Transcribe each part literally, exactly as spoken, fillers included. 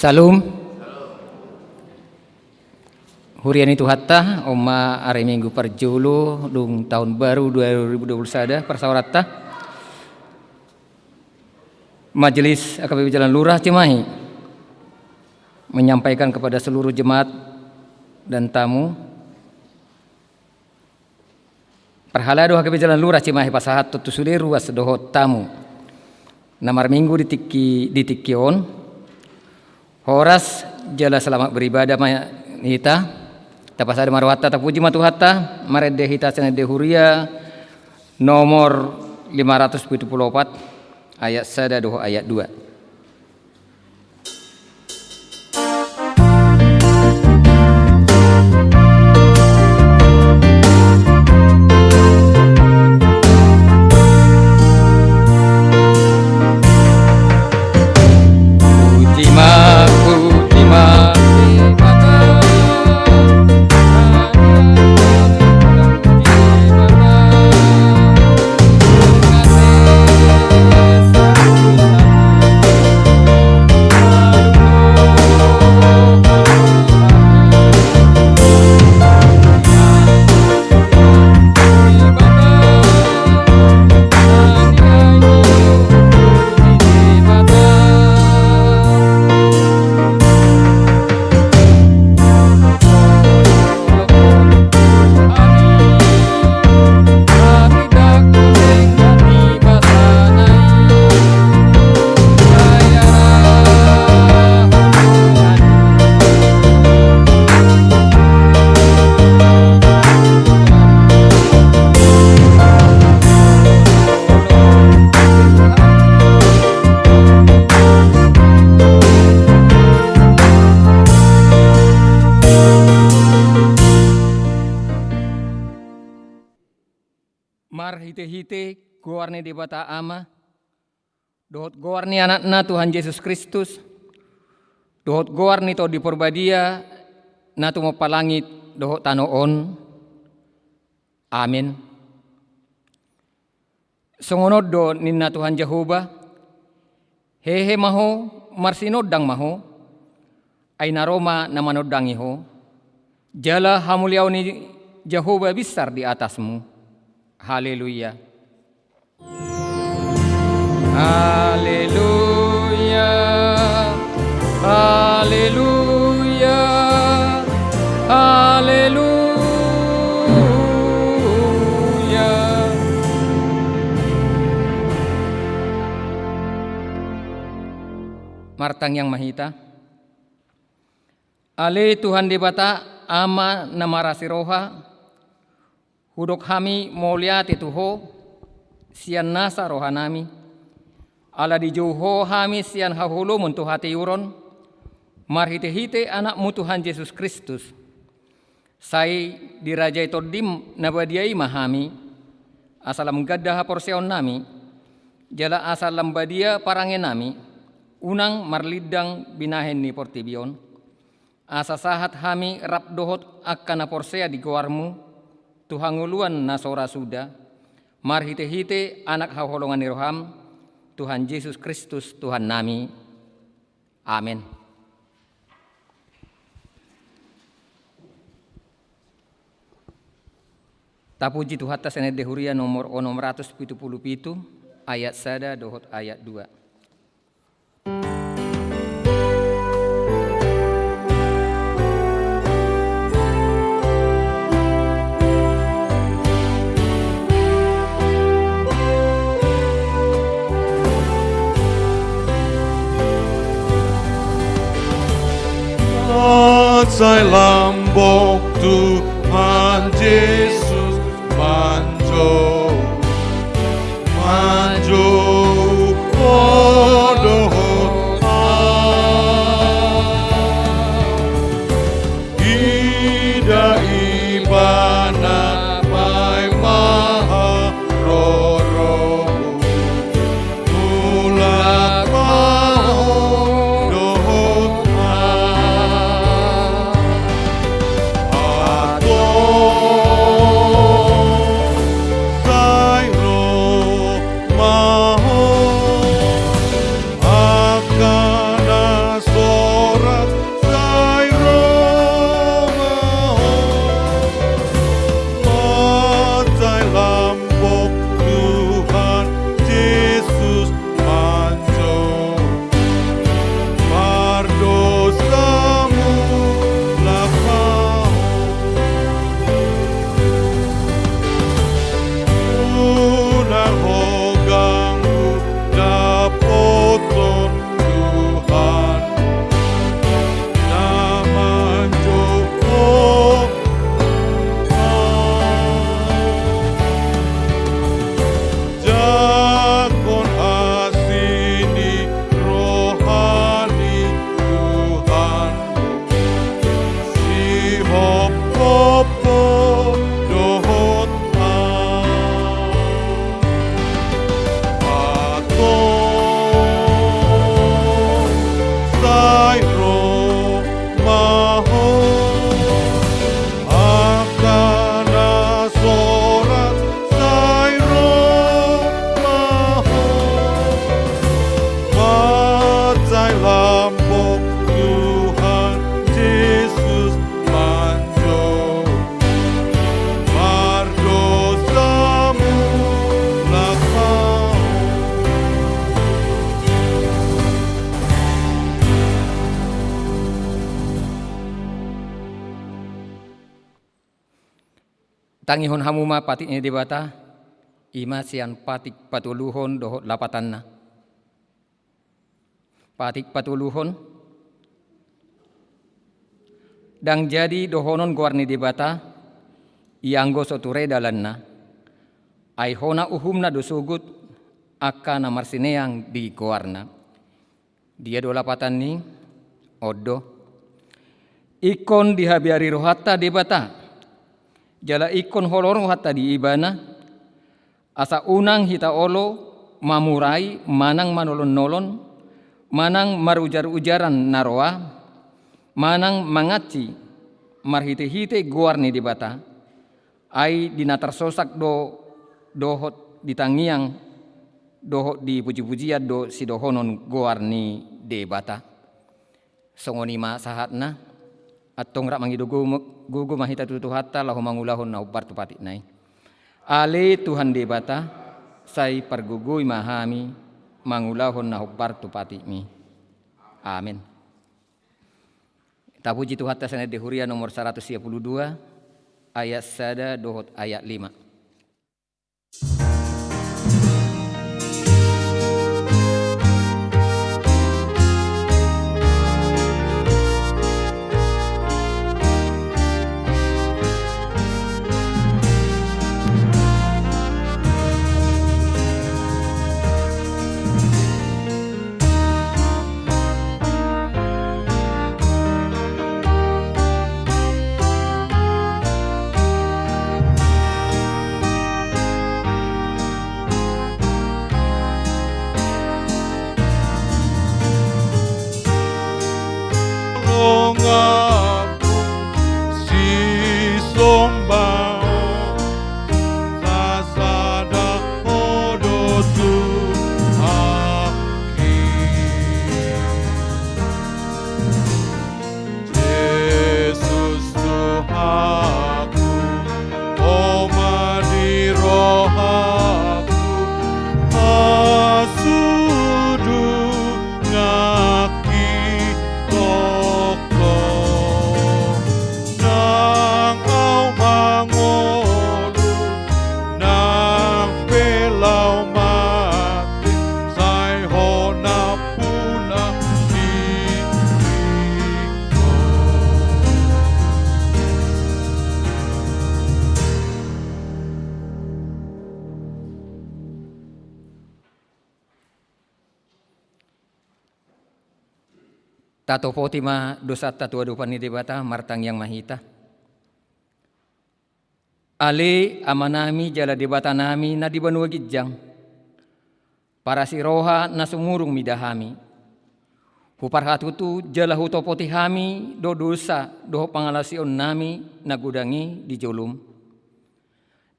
Syalom. Huria ni Tuhanta, on ma ari Minggu parjolo dung taon baru dua ribu dua puluh sada, parsaoranta. Majelis H K P P Jalan Lurah Cimahi menyampaikan kepada seluruh jemaat dan tamu, parhalado H K P P Jalan Lurah Cimahi pasahathon tu sude ruas dohot tamu na marminggu di tingki, di tingki on, horas jala selamat beribadah ma hita. Tapasada ma rohanta, tapuji ma Tuhanta, marende hita sian Ende Huria nomor lima ratus pitu pulu opat, ayat sada dohot ayat dua. Marhitehite goar ni Debata Ama, dohot goar ni Anakna Tuhan Jesus Kristus, dohot goar ni Tondi Porbadia, na tumompa langit dohot tano on. Amen. Songon on do ninna Tuhan Jahowa: Hehe ma ho, marsinondang ma ho, ai na ro ma na manondangi ho, jala hamuliaon ni Jahowa binsar di atasmu. Haleluya. Haleluya. Haleluya. Haleluya. Martangiang ma hita. Ale Tuhan Debata, Ama na marasi roha, hudok hami mauliate tu Ho sian nasa rohanami, ala dijou Ho hami sian haholomon tu hatiuron, marhitehite Anakmu Tuhan Jesus Kristus. Sai dirajai Tondim na badia i ma hami, asa lam ganda haporseaonnami, jala asa lam badia parangenami, unang marlindang binahen ni portibi on. Asa sahat hami rap dohot angka na porsea di goarmu, tu hangoluan na so ra suda, marhitehite Anak haholongan ni roham, Tuhan Jesus Kristus Tuhannami. Amen. Tapuji Tuhanta sian Ende Huria nomor onom ratus pitu pulu pitu, ayat sada dohot ayat dua. Sai lambok Tuhan Jesus manjou, manjou ho dohot ahu. Ida Ibana paima haroromu, mulak ma ho dohot ahu. Antong sai ro ma Tangihon hamu ma patik ni Debata, i ma sian patik patoluhon dohot lapatanna. Patik patoluhon. Ndang jadi dohonon goar ni Debata, ianggo so ture dalanna. Ai hona uhumna do sogot, angka na marsineang di goarna. Dia do lapatan ni? On do. Ingkon dihabiari rohanta Debata, jala ingkon holong rohanta di Ibana, asa unang hita olo mamurai manang manolon-nolon, manang marujar-ujaran na roa, manang mangansi marhite-hite goar ni Debata, ai di na tarsosak do dohot di tangiang, dohot di puji-pujian do sidohonon goar ni Debata. Songon i ma sahatna, antong rap mangido gogo, gogo ma hita tu Tuhanta laho mangulahon na hombar tu patikna i. Ale Tuhan Debata, sai pargogoi ma hami mangulahon na hombar tu patikmi. Amen. Tapuji Tuhanta sian Ende Huria nomor saratus sia pulu dua, ayat sada dohot ayat lima. Longanku sisomba sasada Ho do Tuhanki. Jesus Tuhanku, Ho ma di rohangku, hasudungan Ho, nang ahu mangolu, nang pe laho mate, sai Ho nampuna diriku. Tatopoti ma dosanta tu adopan ni Debata, martangiang ma hita. Ale Amanami jala Debatanami na di banua ginjang, parasiroha na sumurung mida hami. Huparhatutu jala hutopoti hami do dosa dohot pangalaosionnami na godang i di jolom.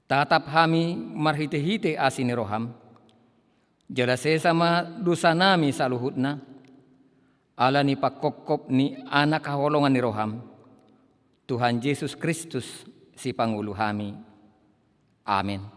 Tatap hami marhitehite asi ni roham. Jala sesa ma dosanami saluhutna, ala ni pangkophop ni Anak haholongan ni roham, Tuhan Jesus Kristus, Sipangolu hami. Amen.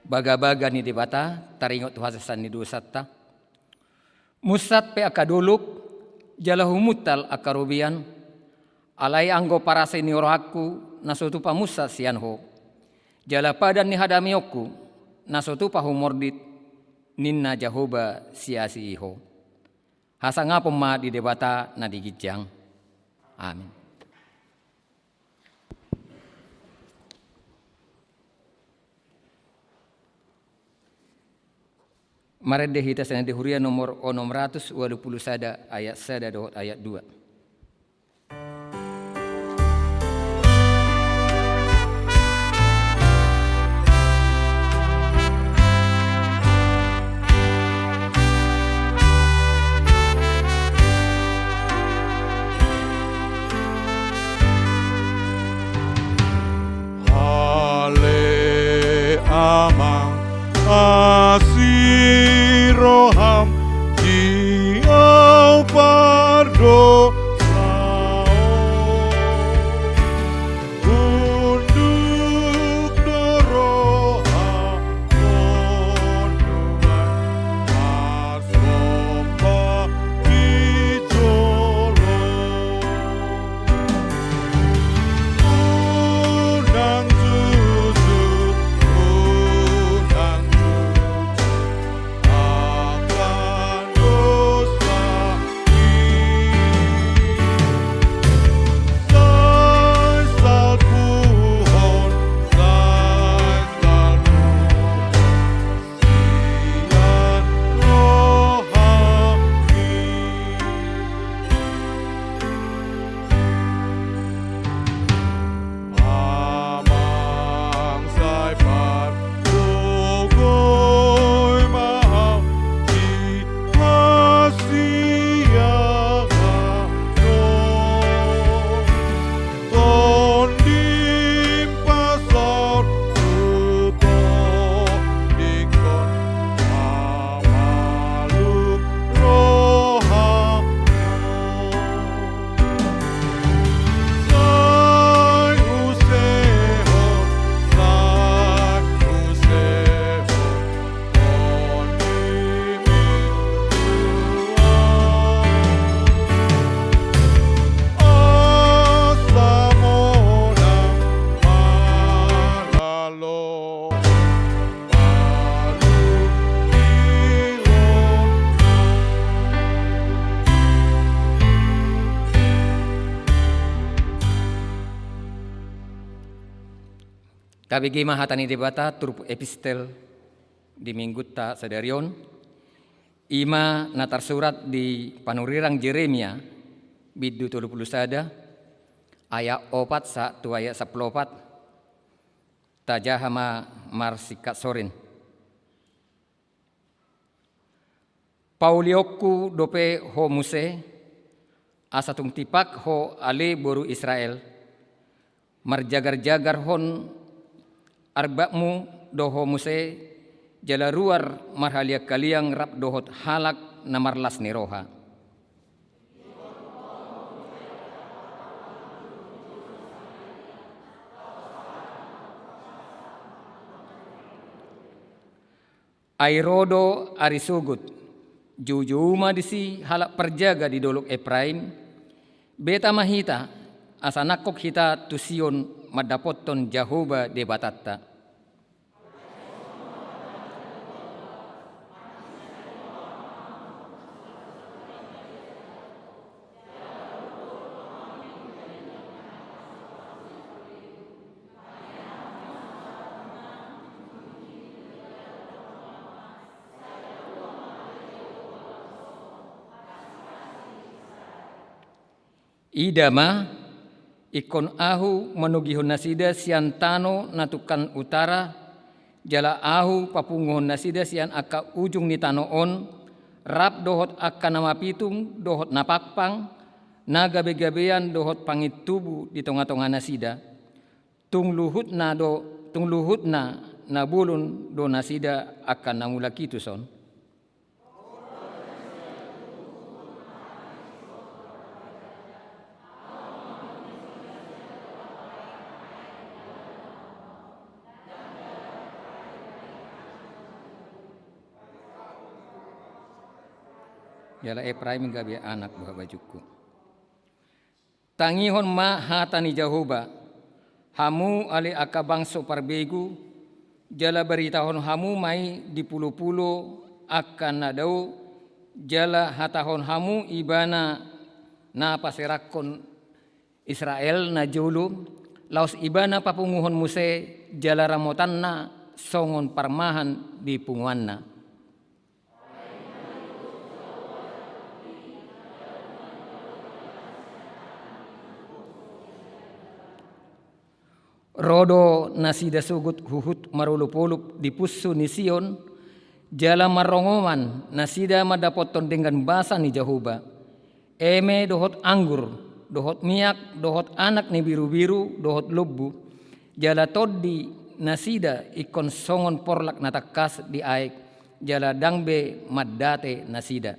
Bagabaga ni Debata, taringot tu hasesaan ni dosanta. Munsat pe angka dolok, jala humuntal angka robean, alai anggo parasai ni rohangku na so tupa munsat sian Ho. Jala padan ni hadameonku, na so tupa humordit, ninna Jahowa siasi i ho. Hasangapon ma di Debata na di ginjang. Amin. Marende hita sian Ende Huria nomor onom ratus ualu pulu sada, ayat sada dohot ayat dua. Ale Amang, asi roham di au pardosa on. Unduk do roham, unduk ma somba di jolo. Unang jujur, unang jujur angka dosa i. Sai salpuhon, sai salpuhon sian rohami. Amang, sai pargogoi ma au di hasiangan on. Tondim pasaor tu tondingkon, pamalum rohangkon. Sai usehon, sai usehon tondimmi tu au, asa monang manalo. Tabege ma hata ni Debata turpuk epistel di minggunta sadari on. I ma na tarsurat di panurirang Jeremia, bindu tolu pulu sada, ayat opat sahat tu ayat sampulu opat. Tajaha ma marsingkat sorin. Paulionku dope ho muse, asa tung tipak ho ale boru Israel. Marjagarjagarhon arbakmu do ho muse, jala ruar marhaliangkaliang rap dohot halak na marlas ni roha. Ai ro do ari sogot, joujou ma disi halak parjaga di dolok Epraim. Beta ma hita, asa nangkok hita tu Sion mandapothon Jahowa Debatanta. Ida ma, ingkon Ahu manogihon nasida sian tano na tungkan utara, jala Ahu papunguhon nasida sian angka ujung ni tano on, rap dohot angka na mapitung dohot na pangpang, na gabegabean dohot pangintubu di tongatonga nasida. Tung luhutna do, tung luhutna na bolon do nasida angka na mulak i tuson. Jala Epraim gabe anak buha bajungku. Tangihon ma hata ni Jahowa, hamu ale angka bangso parbegu, jala baritahon hamu ma i di pulo-pulo angka na dao, jala hatahon hamu ibana na paserahon Israel na jolo, laos ibana papunguhon muse jala ramotanna songon parmahan di punguanna. Ro do nasida sogot huhut marolop-olop di punsu ni Sion, jala marrongoman nasida mandapothon denggan basa ni Jahowa. Eme dohot anggur, dohot miak, dohot anak ni birubiru, dohot lombu, jala tondi nasida ingkon songon porlak na tangkas di aek, jala ndang be mandate nasida.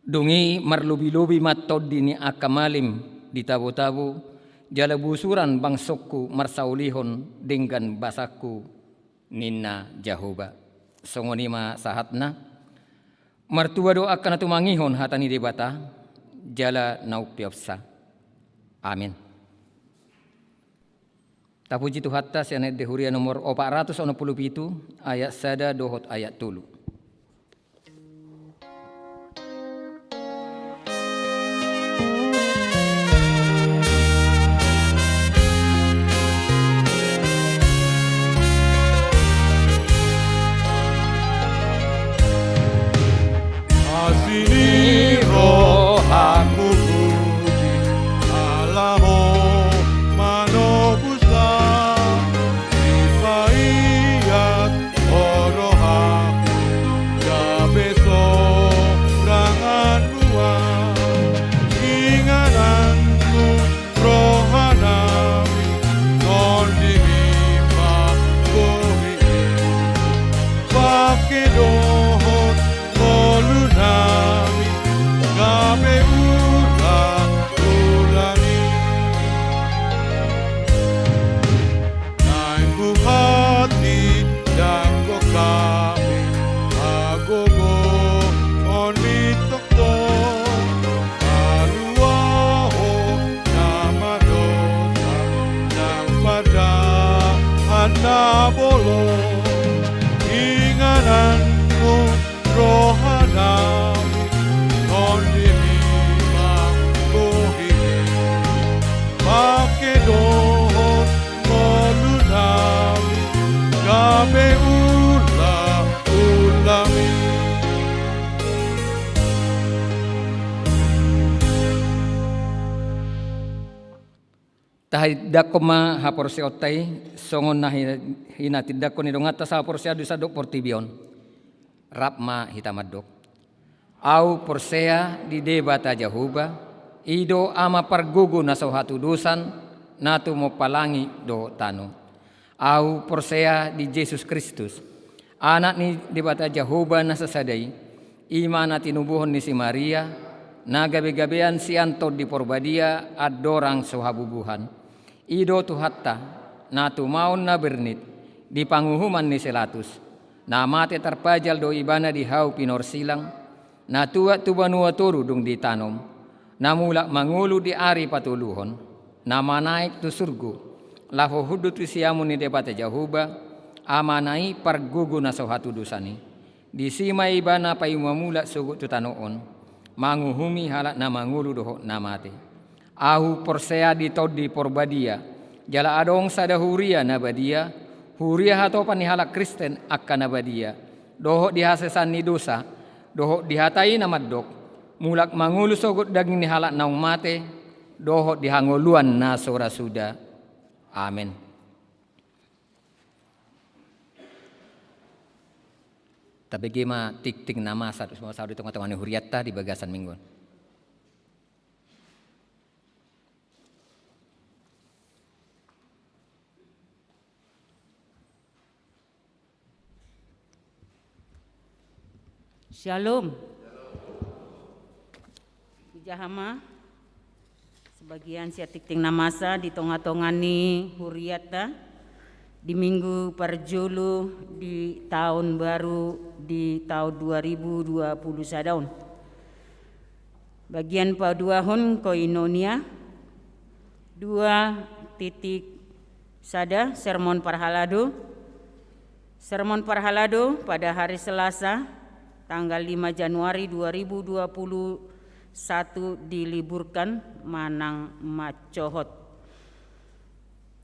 Dung i marlobi-lobi ma tondi ni angka malim di tabo-tabo, jala busuran bangsongku marsaulihon denggan basangku, ninna Jahowa. Songon i ma sahatna. Martua do angka na tumangihon hata ni Debata, jala na umpeopsa. Amin. Tapuji Tuhanta sian Ende Huria nomor opat ratus onom pulu pitu, ayat sada dohot ayat tolu. Asi ni rohangku puji, ala Ho manobus au, dipaias Ho rohangku, gabe sorangan nuaeng. Ingananku rohanami, tondimi ma bohi i, pake dohot ngolunami, gabe ulaulami. Naeng huhatindangkon hami hagogoon ni tongtong, palua Ho na mardosa nang pandahan na bolon. Ingananmu rohanami, tondimi ma bohi i, pake dohot ngolunami, gabe ulaulami. Tahatindangkon ma haporseaonta i, songon na hi-, hinatindangkon ni donganta sahaporseaon di sandok portibi on. Rap ma hita mandok. Ahu porsea di Debata Jahowa, i do Ama pargogo na so hatudosan, na tumompa langit dohot tano. Ahu porsea di Jesus Kristus, Anak ni Debata Jahowa na sasada i, i ma na tinubuhon ni si Maria, na gabegabean sian Tondi Porbadia andorang so habubuhan. I do Tuhanta, na tumaon na bernit di panguhuman ni si Latus, na mate tarpajal do Ibana di hau pinorsilang, na tuat tu banua toru dung ditanom, na mulak mangolu di ari patoluhon, na manaek tu surgo, laho hundul tu siamun ni Debata Jahowa, Amana i pargogo na so hatudosan i. Disi ma Ibana paima mulak sogot tu tano on, manguhumi halak na mangolu dohot na mate. Ahu porsea di Tondi Porbadia, jala adong sada huria na badia, huria hatopan ni halak Kristen angka na badia, dohot di hasesaan ni dosa, dohot di hata i na mandok, mulak mangolu sogot daging ni halak naung mate, dohot di hangoluan na so ra suda. Amen. Tabege ma tingting na masa, masa di tongatonga ni hurianta di bagasan minggu on. Shalom. Jaha ma sebagian sian tingting na masa di tonga-tonga ni hurianta di minggu parjolo di taon baru di taon dua ribu dua puluh sada on. Bagian paduahon koinonia, dua titik sada, sermon parhalado. Sermon parhalado pada hari Selasa, tanggal lima Januari dua ribu dua puluh satu diliburkan manang mancohot.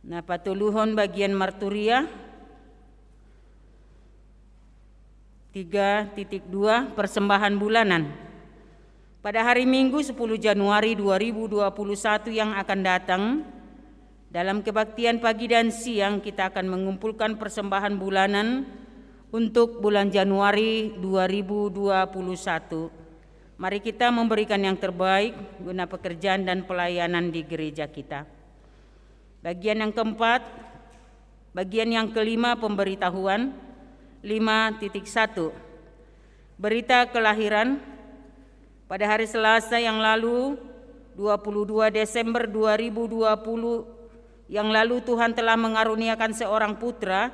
Na patoluhon bagian marturia, tiga titik dua, persembahan bulanan. Pada hari Minggu sepuluh Januari dua ribu dua puluh satu yang akan datang, dalam kebaktian pagi dan siang, kita akan mengumpulkan persembahan bulanan untuk bulan Januari dua ribu dua puluh satu. Mari kita memberikan yang terbaik guna pekerjaan dan pelayanan di gereja kita. Bagian yang keempat, bagian yang kelima, pemberitahuan, lima titik satu. Berita kelahiran, pada hari Selasa yang lalu, dua puluh dua Desember dua ribu dua puluh yang lalu, Tuhan telah mengaruniakan seorang putra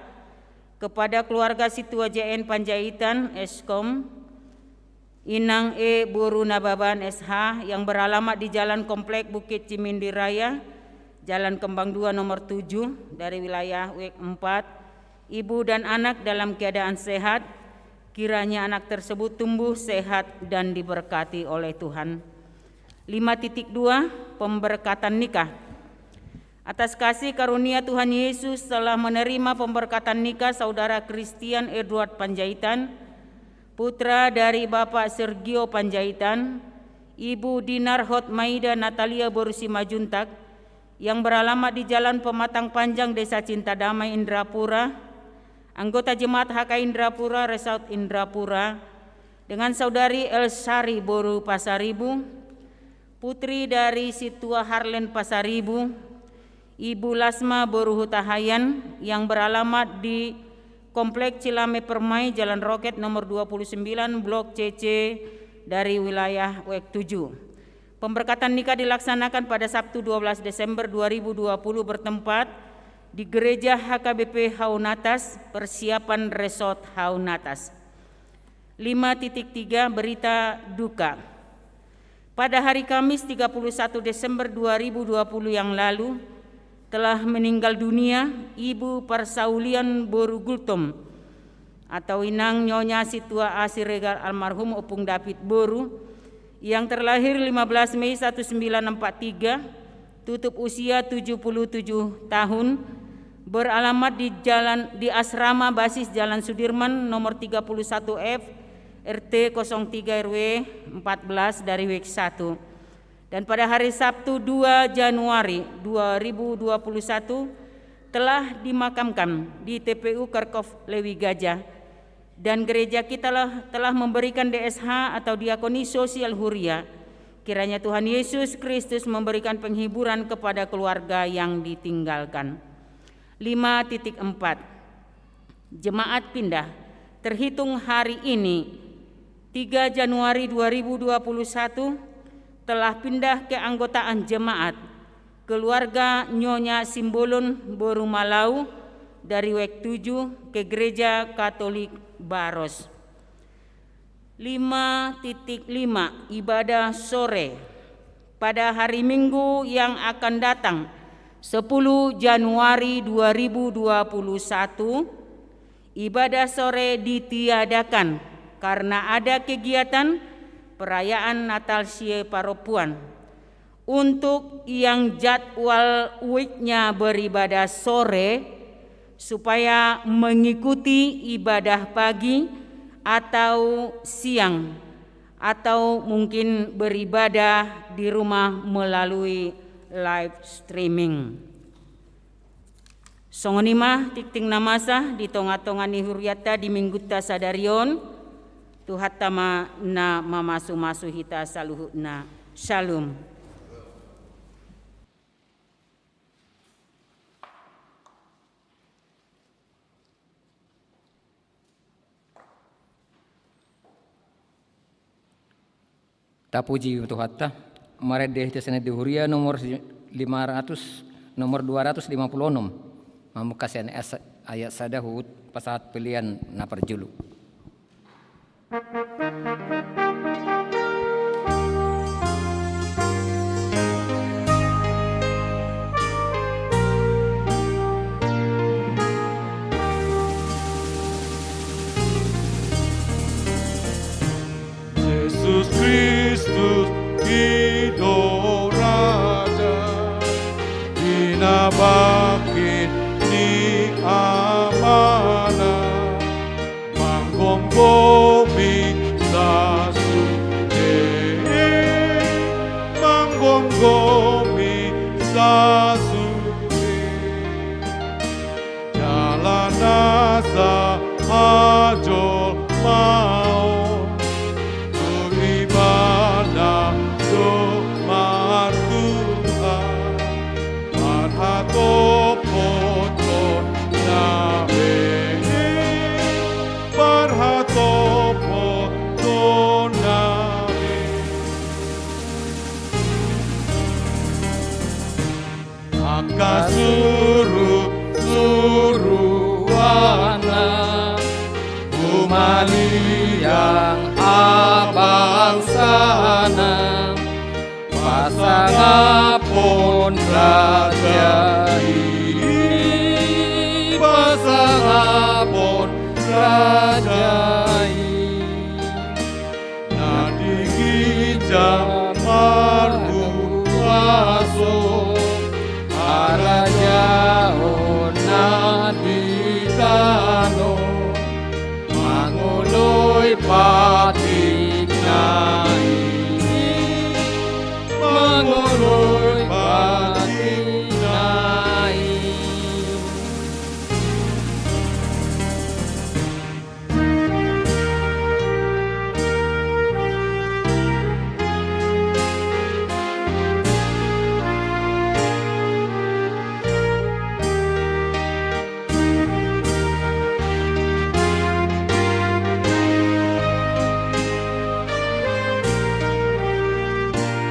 kepada keluarga Sintua J N Panjaitan, S Kom, Inang E boru Nababan S H, yang beralamat di Jalan Komplek Bukit Cimindi Raya, Jalan Kembang dua nomor tujuh, dari wilayah W empat. Ibu dan anak dalam keadaan sehat, kiranya anak tersebut tumbuh sehat dan diberkati oleh Tuhan. Lima titik dua, pemberkatan nikah. Atas kasih karunia Tuhan Yesus telah menerima pemberkatan nikah Saudara Christian Edward Panjaitan, putra dari Bapak Sergio Panjaitan, Ibu Dinar Hotmaida Natalia boru Simanjuntak, yang beralamat di Jalan Pematang Panjang, Desa Cinta Damai, Indrapura, anggota jemaat H K Indrapura, Resort Indrapura, dengan Saudari Elsari boru Pasaribu, putri dari Sintua Harlen Pasaribu, Ibu Lasma boru Hutahaean, yang beralamat di Komplek Cilame Permai, Jalan Roket nomor dua puluh sembilan, Blok C C, dari wilayah W tujuh. Pemberkatan nikah dilaksanakan pada Sabtu dua belas Desember dua ribu dua puluh bertempat di Gereja H K B P Haunatas, persiapan Resort Haunatas. Lima titik tiga, berita duka. Pada hari Kamis tiga puluh satu Desember dua ribu dua puluh yang lalu, telah meninggal dunia Ibu Parsaulian boru Gultom atau Inang Nyonya Sintua A. Siregar almarhum Ompung David boru, yang terlahir lima belas Mei seribu sembilan ratus empat puluh tiga, tutup usia tujuh puluh tujuh tahun, beralamat di jalan, di asrama basis Jalan Sudirman nomor tiga puluh satu F, R T kosong tiga R W empat belas dari W satu. Dan pada hari Sabtu dua Januari dua ribu dua puluh satu telah dimakamkan di T P U Kerkhof Lewi Gajah. Dan gereja kita lah, telah memberikan D S H atau diakoni sosial huria. Kiranya Tuhan Yesus Kristus memberikan penghiburan kepada keluarga yang ditinggalkan. Lima titik empat. Jemaat pindah. Terhitung hari ini, tiga Januari dua ribu dua puluh satu, telah pindah keanggotaan jemaat keluarga Nyonya Simbolon boru Malau dari W tujuh ke Gereja Katolik Baros. Lima titik lima, ibadah sore. Pada hari Minggu yang akan datang, sepuluh Januari dua ribu dua puluh satu, ibadah sore ditiadakan karena ada kegiatan perayaan Natal Sieparopuan. Untuk yang jadwal weeknya beribadah sore, supaya mengikuti ibadah pagi atau siang, atau mungkin beribadah di rumah melalui live streaming. Songon i ma tingting na masa di tonga-tonga ni hurianta di minggunta sadari on. Tuhanta ma na mamasu-masu hita saluhutna. Shalom. Tapuji Tuhanta. Marende hita sian di Huria nomor lima ratus, nomor dua ratus lima puluh enam. Mamungka sian ayat sada huhut pasahat pelean na parjolo. Jesus Kristus, i do Raja, i na bangkit ni Amana, manggomgomi sasude, manggomgomi sasude. Jala na sahajolmaon, tu Ibana do martua, parhatopoton na be, parhatopoton na be. Angka surusuruanna, humaliang habangsana, pasangapon raja i, pasangapon raja i. Na di ginjang marhuaso, harajaonna di tano, mangoloi patikna i, mangoloi patikna i.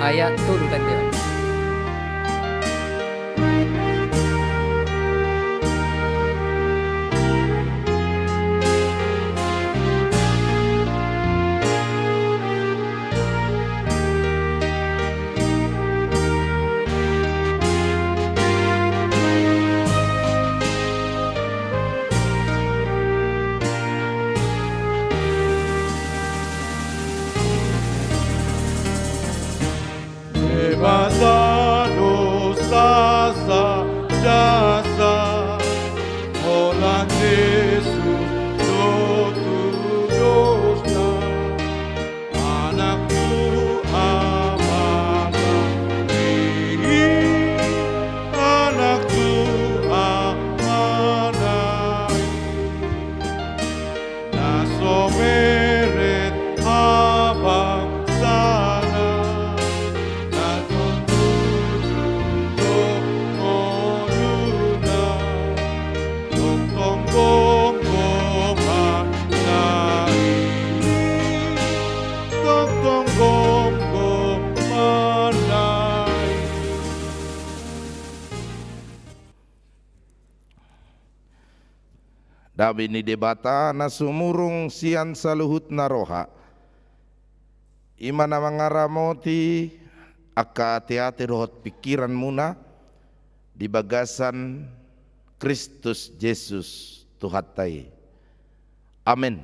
Ayat tolu tadi. Debata do sasada sa, holan Jesus do tudosna, Anak tu Amana i, Anak tu Amana i. Na so bere habangsana, na so tutu do ngoluna, tongtong gomgomanna i, tongtong gomgomanna i. Dame ni Debata na sumurung sian saluhutna roha, i ma na mangaramoti angka ateate dohot pingkiranmuna di bagasan Kristus Jesus Tuhanta i. Amen.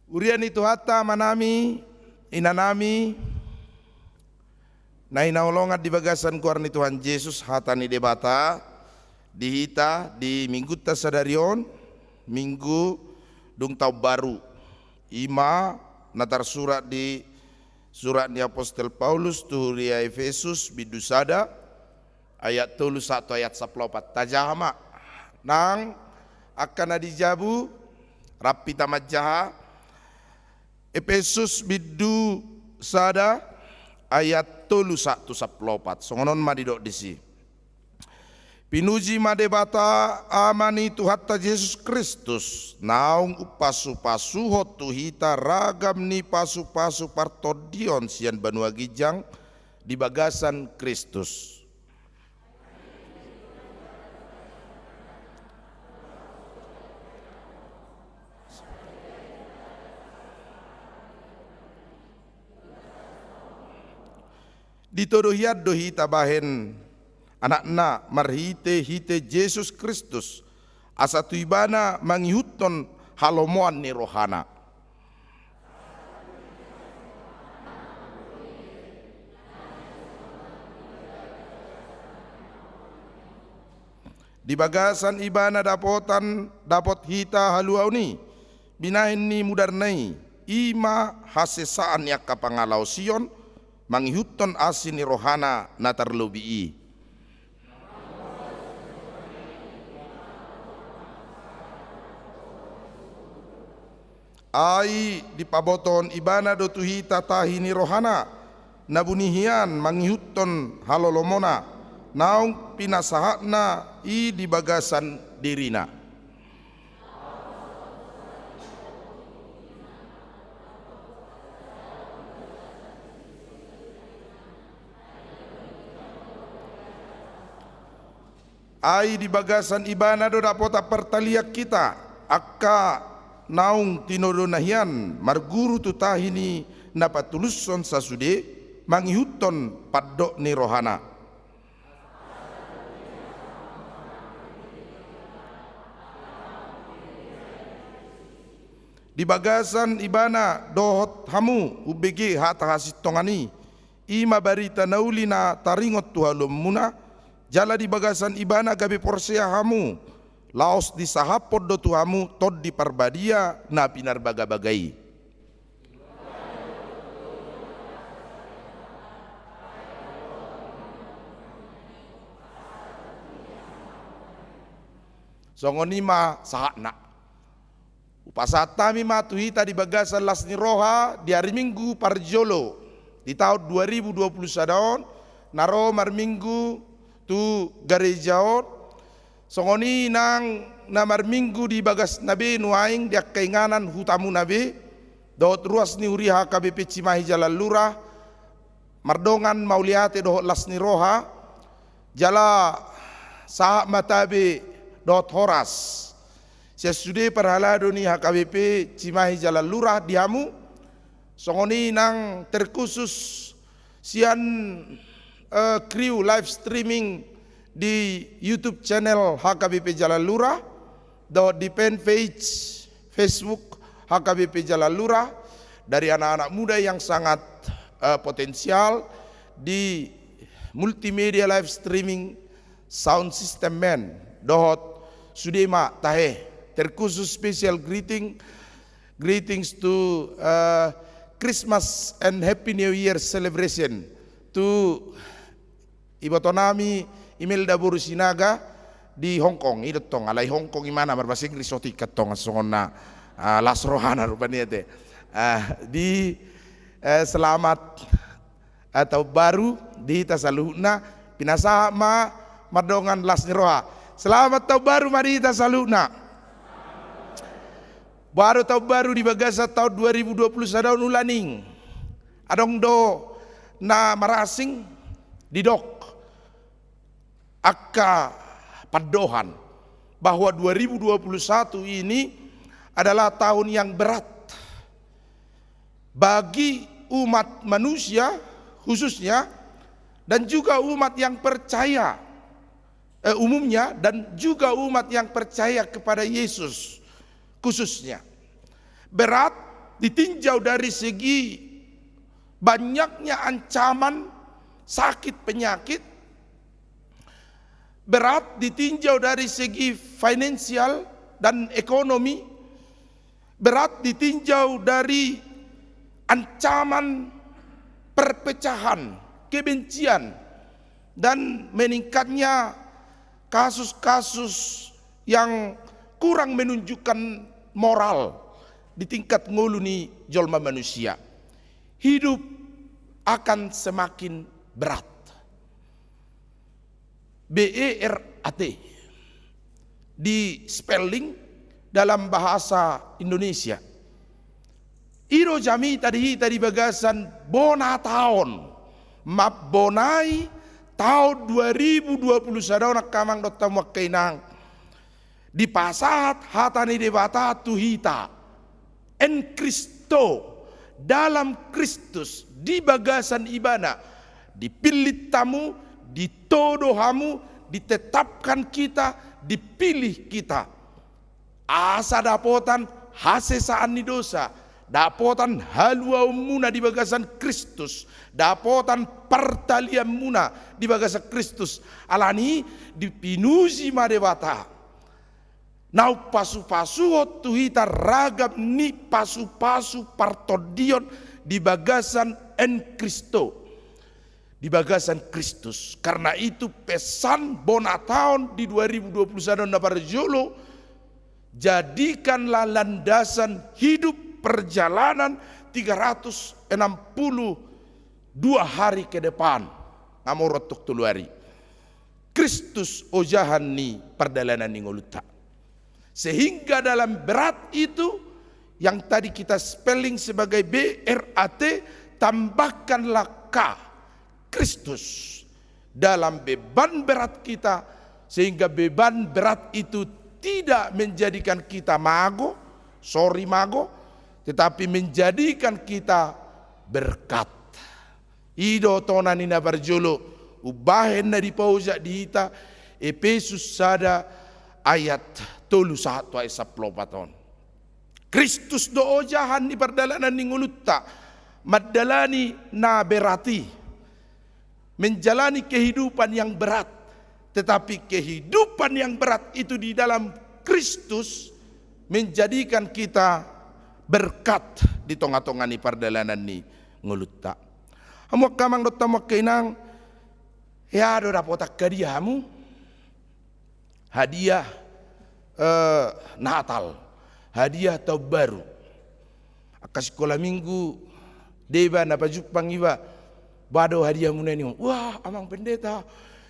Huria ni Tuhanta, amanami, inanami, na hinaholongan di bagasan goar ni Tuhan Jesus, hata ni Debata di hita di Minggunta sadari on, Minggu dung taon baru, i ma na tarsurat di surat ni apostel Paulus tu huria Epesus, bindu sada, ayat tolu sahat tu ayat sampulu opat. Tajaha ma nang angka na di jabu, rap hita manjaha. Epesus bindu sada ayat tolu sahat tu sampulu opat. Songon on ma didok disi. Pinuji ma Debata, Ama ni Tuhanta Jesus Kristus, naung umpasupasuhon tu hita ragam ni pasupasu partondion sian banua ginjang di bagasan Kristus. Ditodo hian do hita bahen Anakna marhitehite Jesus Kristus, asa tu Ibana mangihuthon halomoan ni rohana. Di bagasan Ibana dapotan, dapot hita haluaon i, binahen ni mudarna i, i ma hasesaan ni angka pangalaosion, mangihuthon asi ni rohana na tarlobi i. Ai dipabotohon Ibana do tu hita tahi ni rohana, na buni hian mangihuthon halolomona, naung pinasahatna i di bagasan dirina. Ai di bagasan Ibana do dapotan partalian hita, angka naung tinodona hian marguru tu tahi ni na patulushon sasude, mangihuthon pandok ni rohana. Di bagasan Ibana dohot hamu umbege hata hasintongan i, i ma barita na uli na taringot tu haluaonmuna, jala di bagasan Ibana gabe porsea hamu, laos disahaphon do tu hamu Tondi Parbadia na pinarbagabaga i. Songon i ma sahatna. Hupasahat hami ma tu hita di bagasan las ni roha di ari Minggu parjolo di taon dua ribu dua puluh sada on, na ro marminggu tu gareja on, songon i nang na marminggu di bagasna be nuaeng di angka inganan hutamuna be, dohot ruas ni huria H K B P Cimahi Jalan Lurah, mardongan mauliate dohot las ni roha, jala sahat ma tabe dohot horas sian sude parhalado ni H K B P Cimahi Jalan Lurah di hamu, songon i nang terkhusus sian, eh, kru live streaming di YouTube channel H K B P Jalan Lurah, dohot di fanpage Facebook H K B P Jalan Lurah, dari anak-anak muda yang sangat, eh, potensial di multimedia live streaming sound system man, dohot sude ma tahe, terkhusus special greeting, greetings to, eh, Christmas and Happy New Year celebration to ibotonami Imelda boru Sinaga di Hong Kong, i do tong, alai Hong Kong imana marbahasa Inggris otik kan tong, songon na, ah, las rohana rupani ate. Ah, di, eh, selamat, eh, taon baru di hita saluhutna, pinasahat ma mardongan las ni roha. Selamat taon baru ma di hita saluhutna. Baru taon baru di bagasan taon dua ribu dua puluh sada on ulaning. Adong do na marasing didok angka pandohan bahwa dua ribu dua puluh satu ini adalah tahun yang berat bagi umat manusia khususnya, dan juga umat yang percaya, eh, umumnya, dan juga umat yang percaya kepada Yesus khususnya. Berat ditinjau dari segi banyaknya ancaman sakit penyakit, berat ditinjau dari segi finansial dan ekonomi, berat ditinjau dari ancaman perpecahan, kebencian, dan meningkatnya kasus-kasus yang kurang menunjukkan moral di tingkat ngolu ni jolma manusia. Hidup akan semakin berat. B E R Ate, di spelling dalam bahasa Indonesia. I do jamita di hita di bagasan bona taon, mambonai taon dua ribu dua puluh sada on, angka amang dohot hamu angka inang. Dipasahat hata ni Debata tu hita, en Kristo, dalam Kristus, di bagasan Ibana, dipillit hamu, ditodo hamu, ditetapkan kita, dipilih kita. Asa dapotan hasesaan ni dosa, dapotan haluaonmuna di bagasan Kristus, dapotan partalianmuna di bagasan Kristus. Alani i dipinuji ma Debata. Na umpasupasuhon tu hita ragam ni pasupasu partondion di bagasan en Kristo, di bagasan Kristus. Karena itu pesan bona taon di dua ribu dua puluh sada na parjolo, jadikanlah landasan hidup perjalanan tiga ratus enam puluh dua hari ke depan. Nga molo tok tolu ari. Kristus ojahan ni pardalanan ni ngolunta. Sehingga dalam berat itu, yang tadi kita spelling sebagai B R A T, tambahkanlah K, Kristus, dalam beban berat kita, sehingga beban berat itu tidak menjadikan kita mago, sorry mago, tetapi menjadikan kita berkat. I do tona ni na parjolo umbahen na dipaojak di hita, Epesus sada ayat tolu sahat tu ayat sampulu opat on. Kristus do ojahan ni pardalanan ni ngolunta, mandalani na berat i, menjalani kehidupan yang berat, tetapi kehidupan yang berat itu di dalam Kristus menjadikan kita berkat di tonga-tonga ni pardalanan ni ngolunta. Hamu angka amang dohot hamu angka inang, hea do dapotan hadiah hamu? Hadiah, eh, Natal, hadiah Taon Baru. Angka sikola minggu, deba na pajumpang iba, boha do hadiahmuna i, ninna. Wah, Amang Pendeta,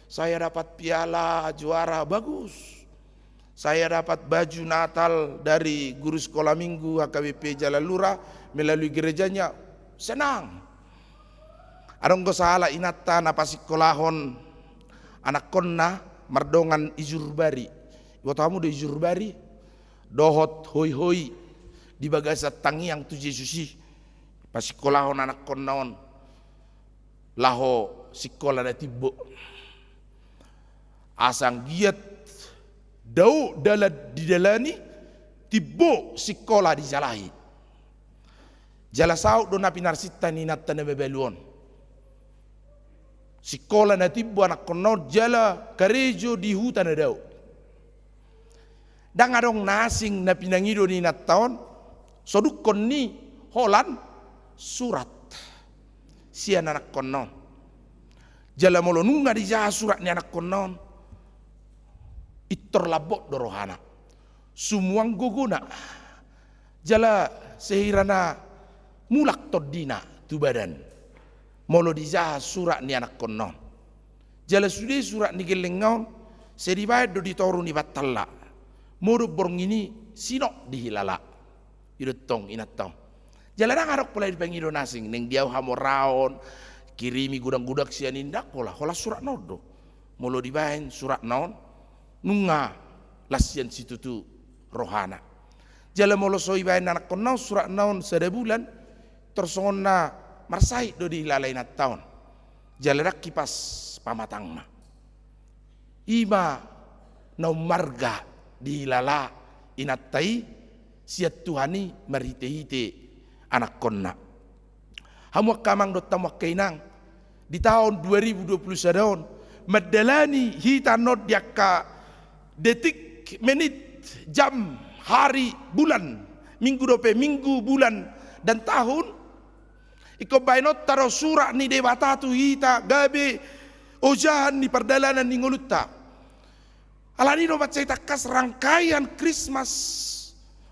saya dapat piala juara, bagus. Saya dapat baju Natal dari guru sekolah minggu H K B P Jalalura melalui gerejanya, senang. Adong do sahala inanta na pasikkolahon anakkonna mardongan ijurbari. Iboto hamu do ijurbari? Dohot hoihoi di bagasan tangiang tu Jesus i. Pasikkolahon anakkonna on laho sikola na timbo. Asa anggiat dao dalan didalani, timbo sikola dijalahi. Jala saut do na pinarsinta ni inanta na mabalu on. Sikola na timbo anakkonna on jala karejo di huta na dao. Ndang adong na asing na pinangido ni inanta on, sodukkon ni holan surat sian anakkonna on. Jala molo nunga dijaha surat ni anakkonna on, pintor lambok do rohana, sumuang gogona, jala sehira na mulak tondina tu badan molo dijaha surat ni anakkonna on. Jala sude surat ni gellengna on, sai dibaen do di toru ni pantalla. Modom borngin i sinok dihilala. I do tong inanta on. Jala ndang adong pola dipangido na asing, naeng di ahu hamoraon, kirimi godang-godang sian i, ndang pola, holan suratna on do. Molo dibaen suratna on, nunga las sian situtu rohana. Jala molo so ibaen anakkonna on suratna on sada bulan, tor songon na marsahit do dihilala inanta on. Jala ndang hipas pamatangna. I ma na ummarga dihilala inanta i sian Tuhan i marhite-hite anakkonna. Hamu angka amang dohot hamu angka inang, di taon dua ribu dua puluh sada on, mandalani hita annon di angka detik, menit, jam, hari, bulan, minggu dope minggu, bulan, dan tahun. Ingkon baenonta do surat ni Debata tu hita gabe ojahan ni pardalanan ni ngolunta. Alani i do mansai tangkas rangkaian Christmas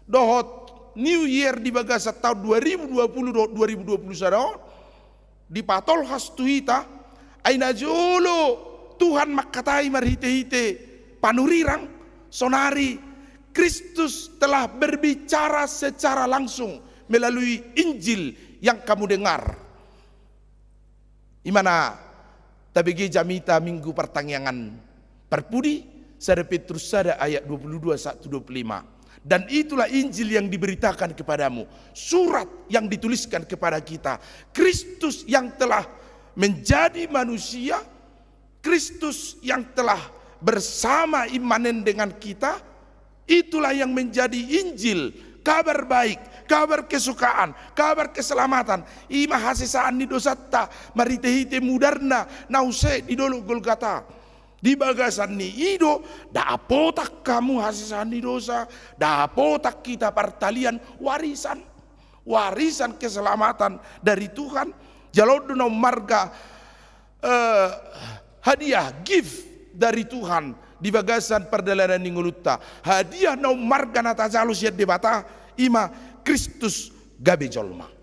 dohot New Year di bagasan taon dua ribu dua puluh dohot dua ribu dua puluh sada on dipatolhas tu hita, ai najolo Tuhan mangkatai marhite-hite panurirang, sonari Kristus telah berbicara secara langsung melalui Injil yang kamu dengar. Imana tabege jamita Minggu Partangiangan parpudi, sada Petrus sada ayat dua puluh dua sahat tu dua puluh lima. Dan itulah Injil yang diberitakan kepadamu, surat yang dituliskan kepada kita, Kristus yang telah menjadi manusia, Kristus yang telah bersama immanen dengan kita, itulah yang menjadi Injil, kabar baik, kabar kesukaan, kabar keselamatan. Ima hasesaan ni dosanta marhite-hite mudarna na use di dolok Golgata. Di bagasan ni i do, dapotan hamu hasesaan ni dosa, dapotan hita partalian, warisan, warisan keselamatan dari Tuhan. Jalo do na ummarga eh, hadiah, gift dari Tuhan di bagasan pardalanan ni ngolunta. Hadiah na ummarga na tajalo sian Debata, ima Kristus gabe jolma.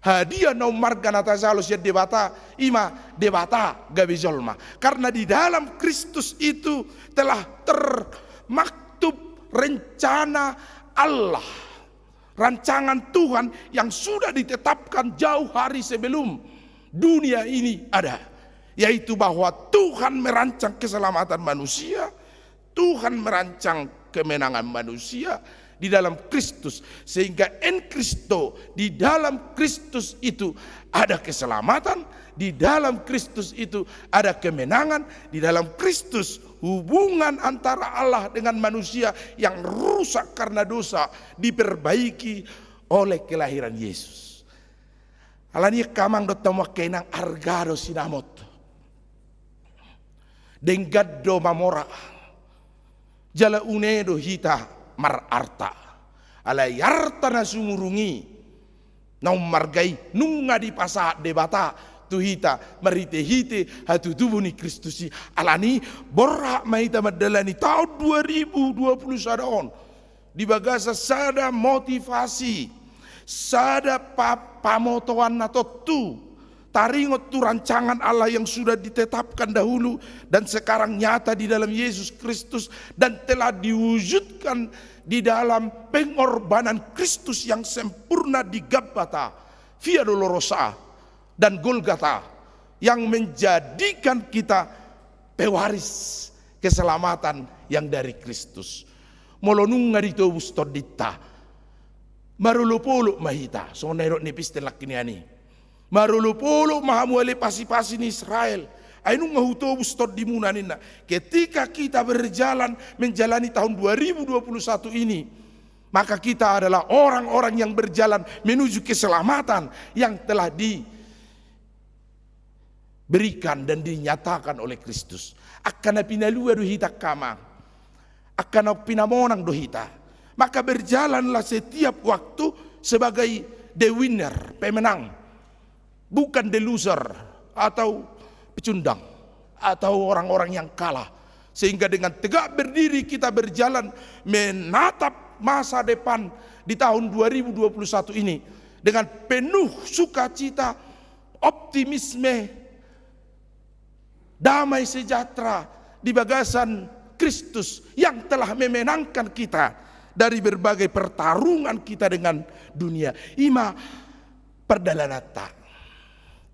Hadiah na ummarga na tajalo sian Debata, ima Debata gabe jolma. Karena di dalam Kristus itu telah termaktub rencana Allah. Rancangan Tuhan yang sudah ditetapkan jauh hari sebelum dunia ini ada, yaitu bahwa Tuhan merancang keselamatan manusia, Tuhan merancang kemenangan manusia di dalam Kristus, sehingga en Christo, di dalam Kristus itu ada keselamatan, di dalam Kristus itu ada kemenangan, di dalam Kristus hubungan antara Allah dengan manusia yang rusak karena dosa diperbaiki oleh kelahiran Yesus. Alani i angka amang dohot hamu angka inang, arga do sinamot. Denggan do mamora. Jala une do hita mararta. Alai arta na sumurung i, na ummarga i, nunga dipasahat Debata tu hita marhite-hite hatutubu ni Kristus i. Alani i, borhat ma hita mandalani taon dua ribu dua puluh sada on di bagasan sada motivasi, sada pa-, pamotoan na tontu, taringot tu rancangan Allah yang sudah ditetapkan dahulu dan sekarang nyata di dalam Yesus Kristus dan telah diwujudkan di dalam pengorbanan Kristus yang sempurna di Gabata, Via Dolorosa, dan Golgata, yang menjadikan kita pewaris keselamatan yang dari Kristus. Molo nunga ditobus tondinta, marolopolop ma hita, songon na nidok ni epistel nangkin i. Marolopolop ma hamu ale pasipasi ni Israel, ai nunga hutobus tondimuna, ninna. Ketika kita berjalan menjalani tahun dua ribu dua puluh satu ini, maka kita adalah orang-orang yang berjalan menuju keselamatan yang telah di berikan dan dinyatakan oleh Kristus. Angka na pinalua do hita angka amang. Angka na pinamonang do hita. Maka berjalanlah setiap waktu sebagai the winner, pemenang. Bukan the loser atau pecundang atau orang-orang yang kalah. Sehingga dengan tegak berdiri kita berjalan menatap masa depan di tahun dua ribu dua puluh satu ini dengan penuh sukacita, optimisme, damai sejahtera di bagasan Kristus yang telah memenangkan kita dari berbagai pertarungan kita dengan dunia. Ima pardalananta.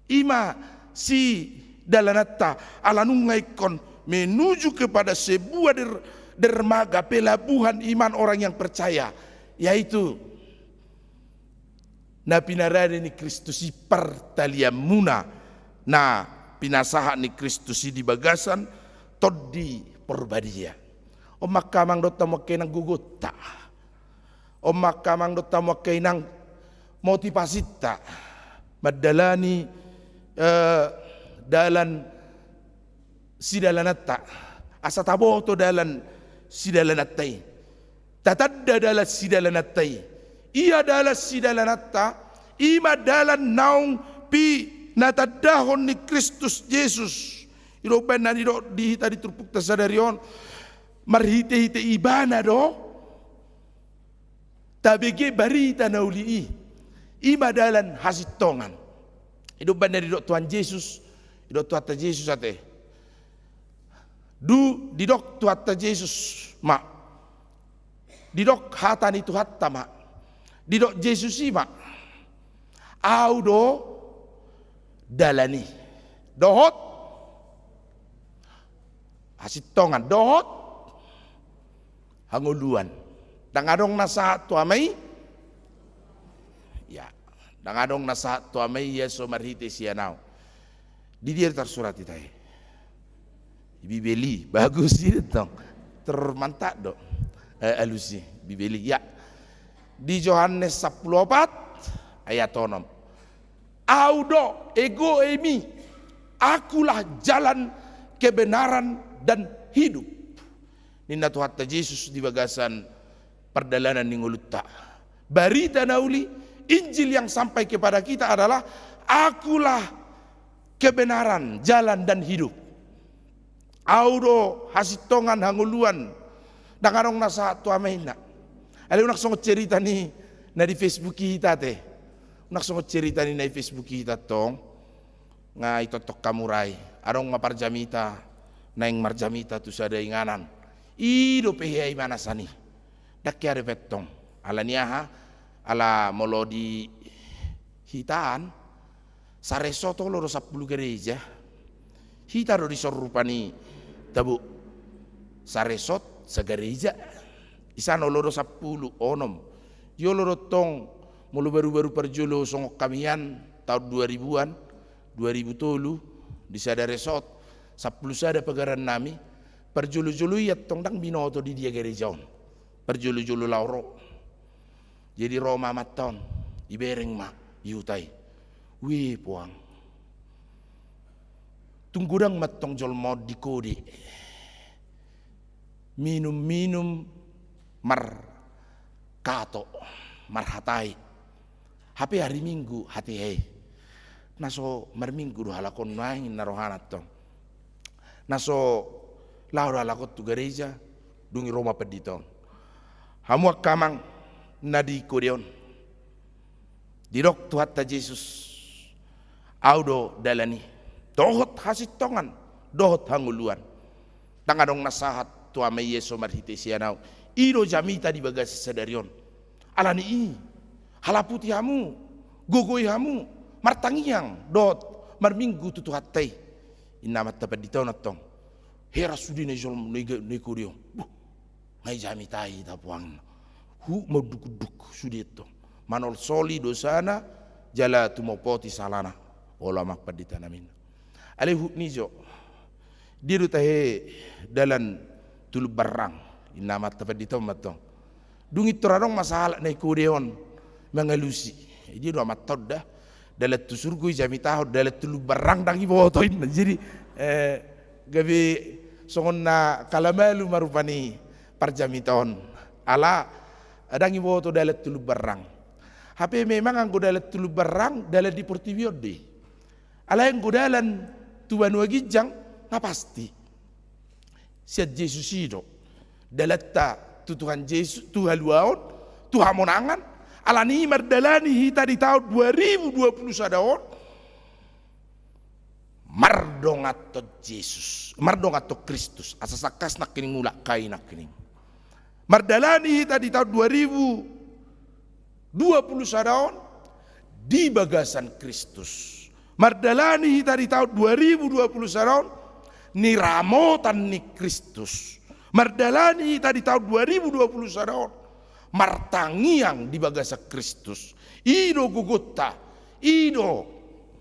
Ima sidalananta, ala nunga ingkon menuju kepada sebuah der-, dermaga, pelabuhan iman orang yang percaya, yaitu na pinarade ni Kristus i, partalianmuna na pinasahat ni Kristus i di bagasan Tondi Porbadia. On ma angka amang dohot hamu angka inang gogonta. On ma angka amang dohot hamu angka inang motivasinta mandalani, eh, dalan sidalananta. Asa taboto dalan sidalananta i. Tatanda dalan sidalananta i. Ia dalan sidalananta, ima dalan naung pinatandahon ni Kristus Jesus. I do umbahen na nidok di hita di turpukta sadari on, marhite-hite Ibana do tabege barita na uli i. Ima dalan hasintongan. I do umbahen na nidok Tuhan Jesus, nidok Tuhanta Jesus ate. Dung didok Tuhanta Jesus ma, didok hata ni Tuhanta ma, didok Jesus i ma, "Ahu do dalan i, dohot hasintongan, dohot hangoluan. Ndang adong na sahat tu Ama i, ya, ndang adong na sahat tu Ama i ia so marhite sian Ahu." Di dia tarsurat hita i? Di Bibel i. Bagus i tong. Tor mantap do, eh, alus i, Bibel i. Ya. Di Johannes sampulu opat ayat onom. "Ahu do egoem i, Akulah jalan, kebenaran, dan hidup," ninna Tuhanta Jesus di bagasan pardalanan ni ngolunta. Barita na uli, Injil yang sampai kepada kita adalah, "Akulah kebenaran, jalan, dan hidup." Ahu do hasintongan, hangoluan. Ndang adong na sahat tu Ama i, ninna. Alai unang songon cerita ni na di Facebook i hita ate. Unang songon cerita ni na di Facebook i hita tong. Nga itongtong hamu ra i. Adong ma parjamita naeng marjamita tu sada inganan. I dope hea i manasan i. Ndang hea dope tong. Ala ni aha? Ala molo di hita an, saresort olo do sampulu gareja. Hita do dison rupani tabo. Saresort, sagareja. Isan olo do sampulu, onom. Di olo do tong, molo baru-baru parjolo songon hami an, taon dua ribu an, dua ribu tolu, di sada resort, sampulu sada pagaran nami, parjolo-jolo i antong ndang binoto di dia gareja on. Parjolo-jolo laho ro. Jadi ro ma amanta on, ibereng ma i huta i. Weh puang. Tung godang ma antong jolma on di kode. Minum-minum, markato, marhatai. Hape ari Minggu hatiha i. Na so marminggu do halak on nuaeng, ninna rohana antong. Na so laho do halak on tu gareja, dung i ro ma pandita on. Hamu angka amang na di kode on. Didok Tuhanta Jesus, "Ahu do dalan i, dohot hasintongan, dohot hangoluan. Ndang adong na sahat tu Ama i ia so marhite sian Ahu." I do jamita di bagasan sadari on. Ala ni i, halaputi hamu, gogoi hamu, martangiang dohot marminggu tu Tuhanta i, ninna amanta pandita on antong. Heran sude na i jolma, na i ga-, na i kode on. Boh, nga i jamita i tapuang. Huhut mandukduk sude antong. Manolsoli dosana, jala tumopoti salana. Olo amang pandita nami, ninna. Alai huhut ni jo. Dia do tahe dalan tu Lumbarrang, ninna amanta pandita on ma antong. Dung i tor adong ma sahalak na i kode on mangalusi. Dia do amanta on da. Dalan tu surgo i jamitahon, dalan tu Lumbarrang ndang iboto, ninna. Jadi, eh, gabe songon na kalamalu ma rupani parjamita on. Ala, ndang iboto dalan tu Lumbarrang. Hape memang anggo dalan tu Lumbarrang, dalan di portibi on do i. Alai anggo dalan tu banua ginjang, nga pasti. Sian Jesus i do dalanta tu Tuhan Jesus, tu haluaon, tu hamonangan. Ala ni i mardalani hita di taon dua ribu dua puluh sada on, mardonganhon Jesus, mardonganhon Kristus. Asa sangkasna nangkining, mulak hami nangkining. Mardalani hita di taon dua ribu dua puluh sada on di bagasan Kristus. Mardalani hita di taon dua ribu dua puluh sada on niramotan ni Kristus. Mardalani hita di taon dua ribu dua puluh sada on martangiang di bagasan Kristus. I do gogonta, i do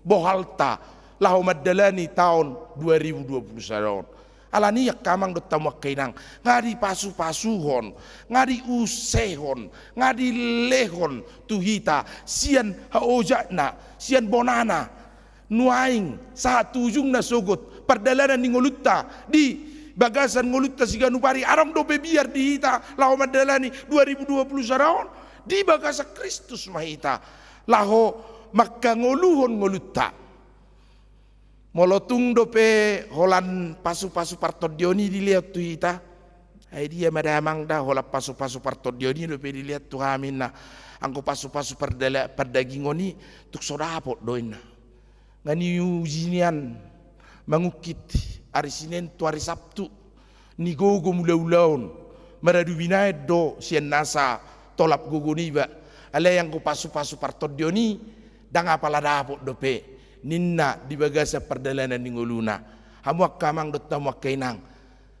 bohalta laho mandalani taon dua ribu dua puluh sada on. Ala ni i angka amang dohot hamu angka inang, nga dipasupasuhon, nga diusehon, nga dilehon tu hita sian haojatna, sian bonana, nuaeng sahat tu ujungna sogot pardalanan ni ngolunta di bagasan ngolunta siganup ari. Adong dope biar di hita laho mandalani dua ribu dua puluh sada on? Di bagasan Kristus ma hita laho manghangoluhon ngolunta. Molo tung dope holan pasupasu partondion i dilehon tu hita, ai dia ma damang da, holan pasupasu partondion i dope dilehon tu hami, ninna. Anggo pasupasu pardala-, pardagingon i tung so dapot do, ninna. Nga niuji nian mangungkit ari Sinen tu ari Sabtu. ni gogo mulaulaon, maradu binaen do sian nasa tolap gogo niba. Alai anggo pasupasu partondion i, ndang apala dapot dope ninna di bagasan pardalanan ni ngoluna. Hamu angka amang dohot hamu angka inang,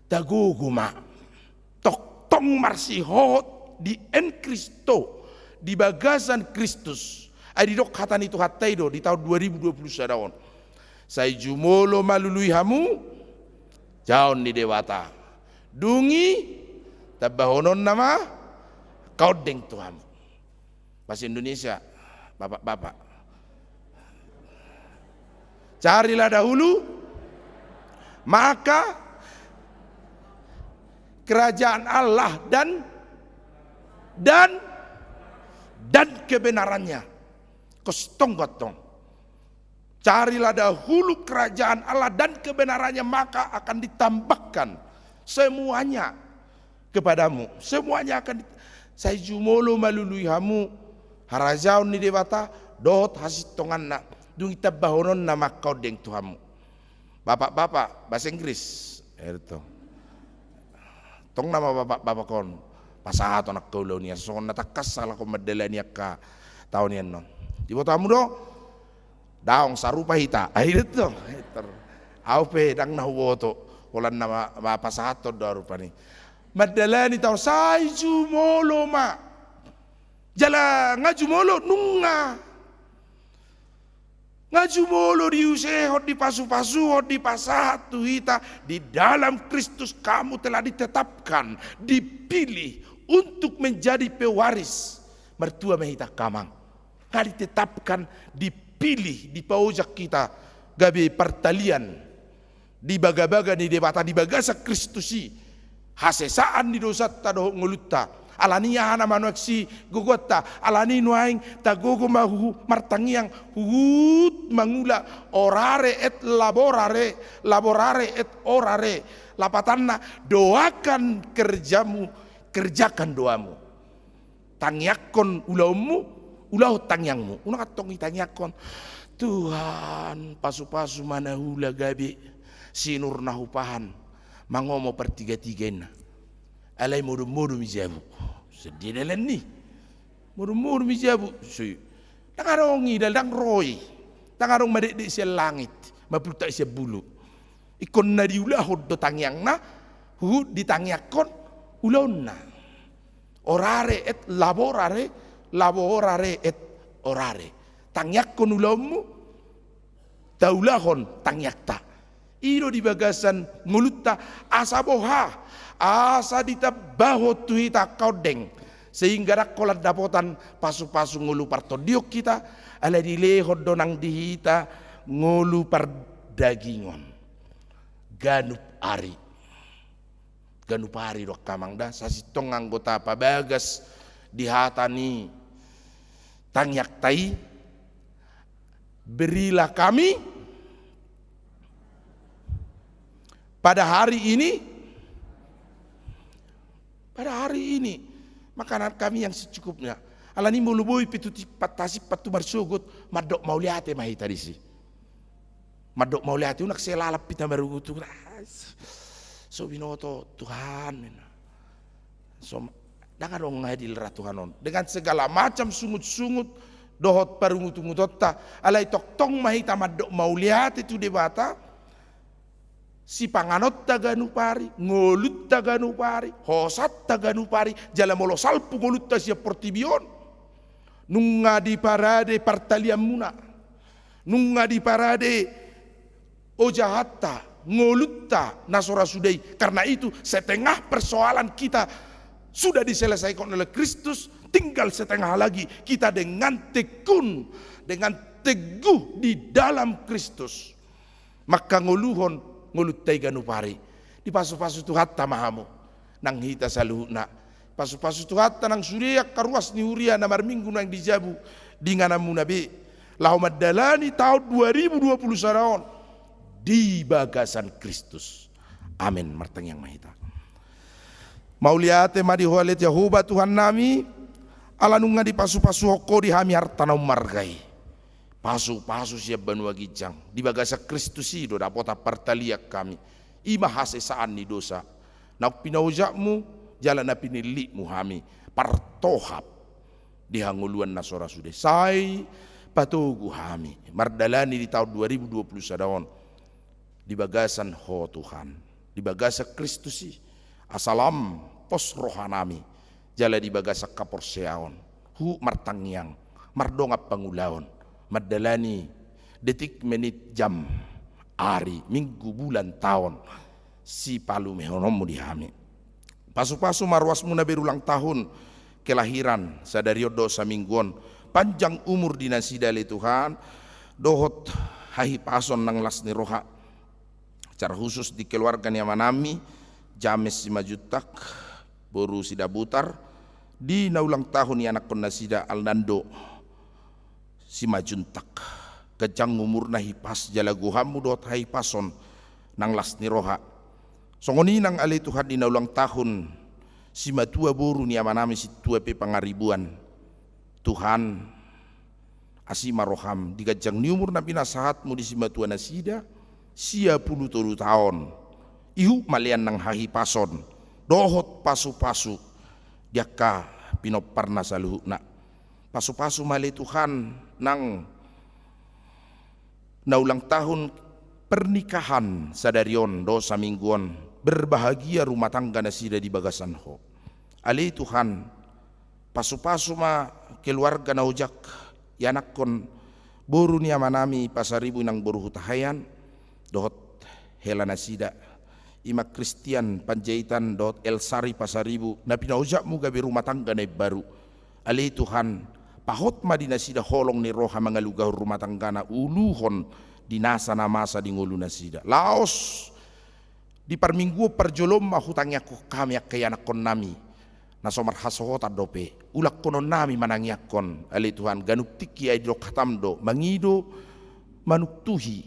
tagogo ma. Tongtong marsihohot di en Kristo, di bagasan Kristus. Ai didok hata ni Tuhanta i do di taon dua ribu dua puluh sada on: Sai jumolo ma lului hamu jahaon ni Debata. Dung i tambahononna ma angka ondeng tu hamu. Bahasa Indonesia, bapak-bapak. Carilah dahulu maka kerajaan Allah dan, dan, dan kebenarannya. Kos tong gotong. Carilah dahulu kerajaan Allah dan kebenarannya, maka akan ditambahkan semuanya kepadamu. Semuanya akan di-, sai jumolo ma lului hamu harajaon ni Debata dohot hasintonganna, dung i tambahononna ma angka ondeng tu hamu. Bapak-bapak, bahasa Inggris. Ito. Tong nama bapak-bapak on pasahaton angka ulaon i, songon na tangkas halak on mandalani angka taon i annon. Diboto hamu do? Daong sarupa hita. Ai do tong. Au pe ndang na huboto. Holan na ma-, ma-, pasahaton do rupani. Mandalani taon, sai jumolo ma. Jala nga jumolo, nunga. Nga jumolo diusehon, dipasupasuhon, dipasahat tu hita, di dalam Kristus kamu telah ditetapkan, dipilih untuk menjadi pewaris. Martua ma hita angka amang. Nga ditetapkan, dipilih, dipaojak hita gabe partalian di bagabaga ni Debata di bagasan Kristus i, hasesaan ni dosanta dohot ngolunta. Alani aha na manuaksi gogonta? Alani nuaeng tagogo ma huhut martangiang, huhut mangula orare et laborare, laborare et orare. Lapatanna, doakan kerjamu, kerjakan doamu. Tangiangkon ulaonmu, ulahon tangiangmu. Unang antong i tangiangkon, Tuhan, pasupasu ma na hula gabe sinur na hupahan mangomo partigatiga inna. Alai modom-modom i jabu. Sedia dalan ni. Modom-modom i jabu. Sui. Ndang adong i, ndang ro i. Ndang adong madekdek sian langit, mapultak sian bulu. Ingkon na diulahon do tangiangna, huhut ditangiangkon ulaonna. Orare et laborare, laborare et orare. Tangiangkon ulaonmu, taulahon tangiangta. I do di bagasan ngolunta, asa boha, asa ditambahon tu hita angka ondeng, sehingga ndang holan dapotan pasupasu ngolu partondion hita, alai dilehon do nang di hita ngolu pardagingon. Ganup ari. Ganup ari do angka amang da, sasintong anggo tapabagas di hata ni tangiangta i, berilah kami pada hari ini, pada hari ini, makanan kami yang secukupnya. Alani molo boi pe tu tipat, tasipat tu marsogot, mandok mauliate ma hita disi. Mandok mauliate, unang sai lalap hita marungutungut. Ah, so binoto Tuhan, ninna. So, ndang adong adil ra Tuhan on. Dengan segala macam sungut-sungut dohot parungutungutonta, alai tongtong ma hita mandok mauliate tu Debata, sipanganonta ganup ari, ngolunta ganup ari, hosanta ganup ari, jala molo salpu ngolunta sian portibi on, nunga diparade partalianmuna. Nunga diparade ojahanta, ngolunta na so ra suda i. Karena itu, setengah persoalan kita sudah diselesaikan oleh Kristus, tinggal setengah lagi kita dengan tekun, dengan teguh di dalam Kristus. Mangkangoluhon ngolunta i ganup ari. Dipasupasu Tuhanta ma hamu nang hita saluhutna. Pasupasu Tuhanta nang sude angka ruas ni huria na marminggu nang di jabu di ingananmuna be, laho mandalani taon dua ribu dua puluh sada on di bagasan Kristus. Amen. Martangiang ma hita. Mauliate ma di Ho ale Jahowa Tuhannami, ala nunga dipasupasuhon Ho di hami arta na ummarga i. Pasupasu sian banua ginjang, di bagasan Kristus i do dapotan partalian hami. I ma hasesaan ni dosa. naung pinaojak-Mu jala na pinillit-Mu hami partohap di hangoluan na so ra sude. Sai patogu hami mardalani di taon dua ribu dua puluh sada on di bagasan Ho Tuhan, di bagasan Kristus i, asa lam pos rohanami jala di bagasan haporseaon, huhut martangiang, mardongan pangulaon, mandalani detik, menit, jam, ari, minggu, bulan, taon sipalumehononmu di hami. Pasupasu ma ruasmu na berulang tahun kelahiran sadari on dohot saminggu on, panjang umur di nasida ale Tuhan, dohot hahipason nang las ni roha. Secara khusus di keluarga ni amanami James Simanjuntak, boru Sidabutar, di na ulang tahun ianakhon nasida Alnando Simanjuntak. Ganjang umurna, hipas jala gohanmu dohot hahipason nang las ni roha. Songon i nang ale Tuhan di na ulang tahun simatua boru ni amanami Sintua P. Pangaribuan. Tuhan, asi ma roham, di ganjang ni umur na pinasahatmu di simatua nasida, sia pulu tolu taon, ihut ma lean nang hahipason dohot pasupasu di angka pinomparna saluhutna. Pasupasu ma ale Tuhan nang na ulang tahun pernikahan sadari on dohot saminggu on, berbahagia rumah tangga nasida di bagasan Ho. Ale Tuhan, pasupasu ma keluarga na ojak ianakhon boru ni amanami Pasaribu inang boru Hutahaean dohot hela nasida, i ma Christian Panjaitan dohot Elsari Pasaribu, na pinaojakmu gabe rumah tangga na imbaru. Ale Tuhan, pahot ma di nasida holong ni roha mangalugahon rumah tanggana, uluhon di nasa na masa di ngolu nasida. Laos di parmingguon parjolo on ma hutangiangkon hami angka ianakhonnami na so marhasohotan dope. Ulangkononnami manangiangkon, ale Tuhan, ganup tingki ai didok hatam do, mangido manuktuhi,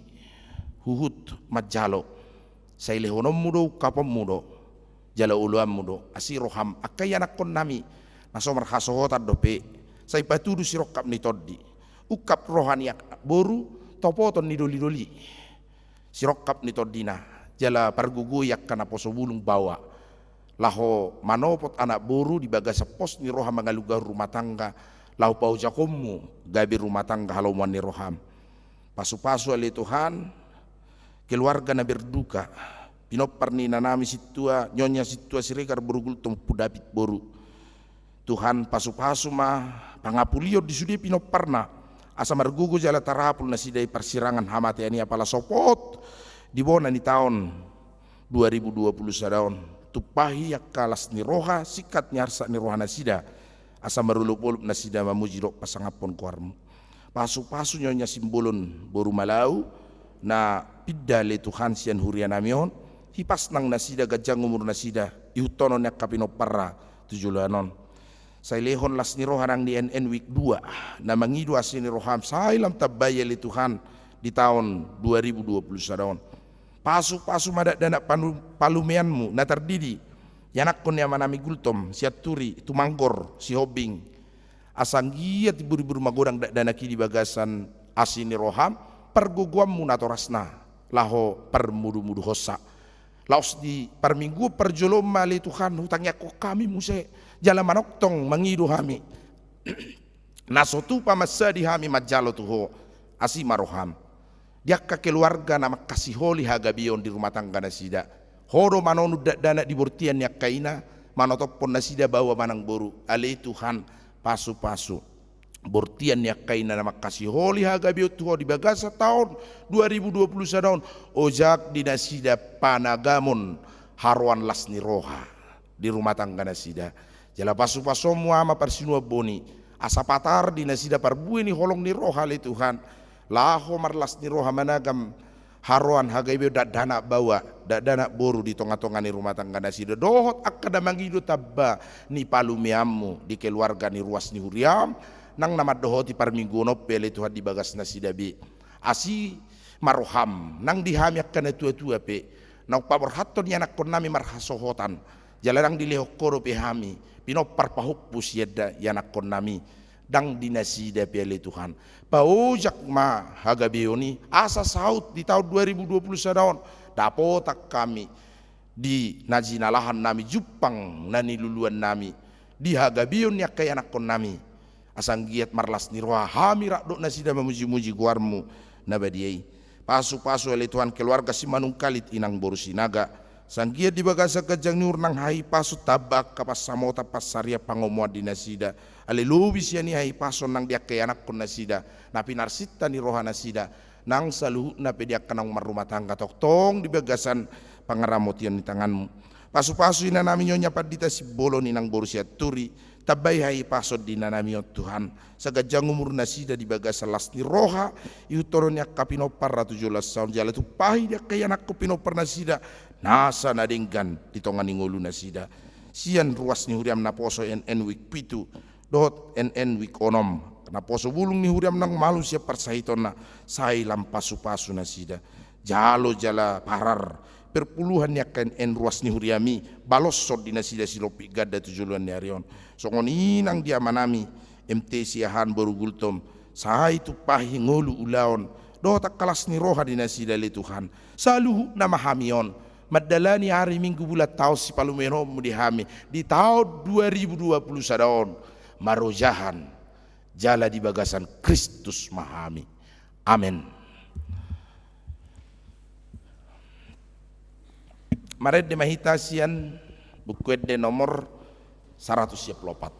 huhut manjalo. Sai lehononmu do, ungkaponmu do, jala oloanmu do. Asi roham, angka ianakhonnami na so marhasohotan dope, sai patudu sirongkap ni tondi, ungkap roha ni anak boru, topoton ni dolidoli sirongkap ni tondina, jala pargogoi angka naposo bulung baoa, laho manopot anak boru di bagasan pos ni roha mangalugahon rumah tangga, laho paojakonmu gabe rumah tangga halomoan ni roham. Pasupasu ale Tuhan keluarga na berduka, pinompar ni inanami Sintua, Nyonya Sintua Siregar boru Gultom, Ompu David boru. Tuhan, pasupasu ma pangapulion di sude pinomparna, asa margogo jala tarapul nasida i parsirangan hamatean i, apala sopot di bona ni taon dua ribu dua puluh sada on. Tumpahi angka las ni roha, singkat ni arsak ni roha nasida, asa marolopolop nasida mamuji dohot pasangaphon goarmu. Pasupasu Nyonya Simbolon boru Malau, na pinda ale Tuhan sian hurianami on, hipas nang nasida, ganjang umur nasida, ihuthonon ni angka pinomparna tu joloan on. Sai lehon las ni roha nang di N N Week dua, na mangido asi ni roham sai lam tambai ale Tuhan di taon dua ribu dua puluh sada on. Pasupasu ma dakdanak panu-, palumeanmu na tardidi ianakhon ni amanami Gultom, Sianturi, Tumanggor, Sihombing. Asa anggiat iburibur magodang dakdanak i di bagasan asi ni roham, pargogoanmu natorasna, laho parmudumuduhonsa. Laos di parmingguon parjolo on ma ale Tuhan hutangiangkon hami muse, jala manongtong mangido hami. Na so tupa mansadi hami manjalo tu Ho, asi ma roham. Di angka keluarga na mangkasiholi hagabeon di rumah tangga nasida, Ho do manonun dakdanak di bortian ni angka ina, manotophon nasida baoa manang boru. Ale Tuhan, pasupasu bortian ni angka ina na mangkasiholi hagabeon tu Ho di bagasan taon dua ribu dua puluh sada on, ojak di nasida panagamon haroan las ni roha di rumah tangga nasida. Jala pasupasuonmu Ama parsinuan boni, asa patar di nasida parbue ni holong ni roha ale Tuhan, laho marlas ni roha managam haroan hagabeon dakdanak baoa, dakdanak boru di tongatonga ni rumah tangga nasida, dohot angka na mangido tamba ni palumeanmu di keluarga ni ruas ni huriam, nang na mandohoti parmingguon on pe ale Tuhan di bagas nasida be. Asi ma roham nang di hami angka natuatua pe, naung paborhathon ianakhonnami marhasohotan, jala nang dilehon Ho dope hami pinompar pahompu sian da ianakhonnami, nang di nasida pe ale Tuhan. Paojak ma hagabeon i, asa saut di taon dua ribu dua puluh sada on dapotan hami di na jinalahan nami, jumpang na niluluan nami, di hagabeon ni angka ianakkon nami. Asa anggiat marlas ni roha hami rap dohot nasida mamuji-muji goarmu na badia i. Pasu-pasu ale Tuhan keluarga Simanungkalit, inang boru Sinaga. Asa anggiat di bagasan ganjang ni umur nang hahipason tamba angka pansamotan, pansarian, pangomoan di nasida. Ale lobi sian i hahipason nang di angka ianakkon nasida, na pinarsinta ni roha nasida, nang saluhutna pe di angka naung marrumah tangga tongtong di bagasan pangaramotion ni tanganmu. Pasu-pasu inanami on Nia Pandita Simbolon, inang boru Sianturi, tambai hahipason di inanami on Tuhan, asa ganjang umur nasida di bagasan las ni roha, ihuthonon ni angka pinompar ra tu joloan on, jala tumpahi di angka ianakkon pinompar nasida, nasa na denggan di tonga ni ngolu nasida. Sian ruas ni huriam naposo N N Wijk pitu, dohot N N Wijk onom, naposo bulung ni huriam nang malum sian parsahitonna, sai lam pasu-pasu nasida. Jalo jala parar perpuluhan ni angka N N ruas ni huriami, baloshon di nasida silompit ganda tu joloan ni ari on. Songon i nang di amanami M T Siahaan boru Gultom, sai tumpahi ngolu ulaon dohot angka las ni roha di nasida ale Tuhan. Saluhutna ma hami on mandalani ari Minggu bulan taon sipalumeononmu di hami di taon dua ribu dua puluh sada on, marojahan jala di bagasan Kristus ma hami. Amen. Marende ma hita sian Buku Ende nomor saratus sia pulu opat.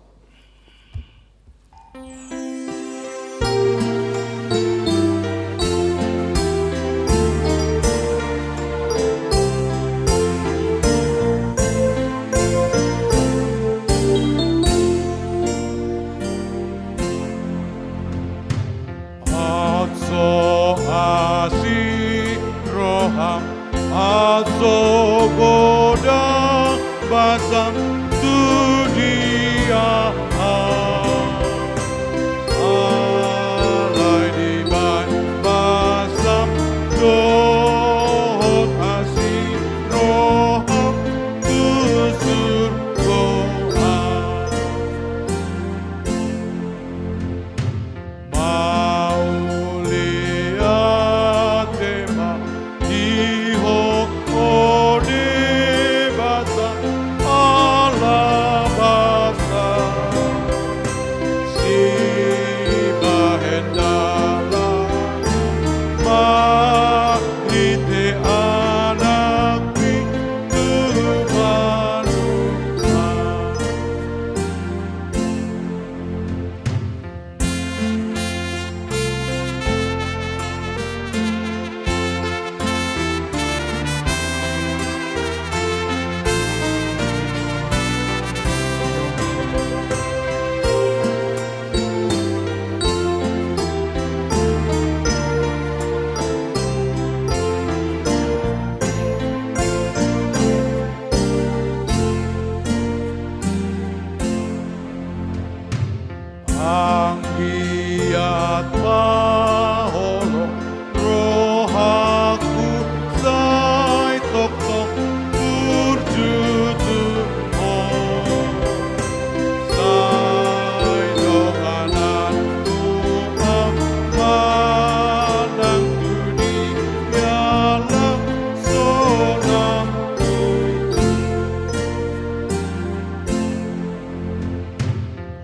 Aso asi roham, aso godang basam tu dia. Alai dibahen basam dohot asi roham tu surgo. Mauliate ma di Ho, o Debata Alabasa, sibahen dalan marhite Anakmi tu banua. Anggiat ma holong rohangku sai tongtong burju tu Ho. Sai dongananku Ama nang tu dia, laos sonang tutu.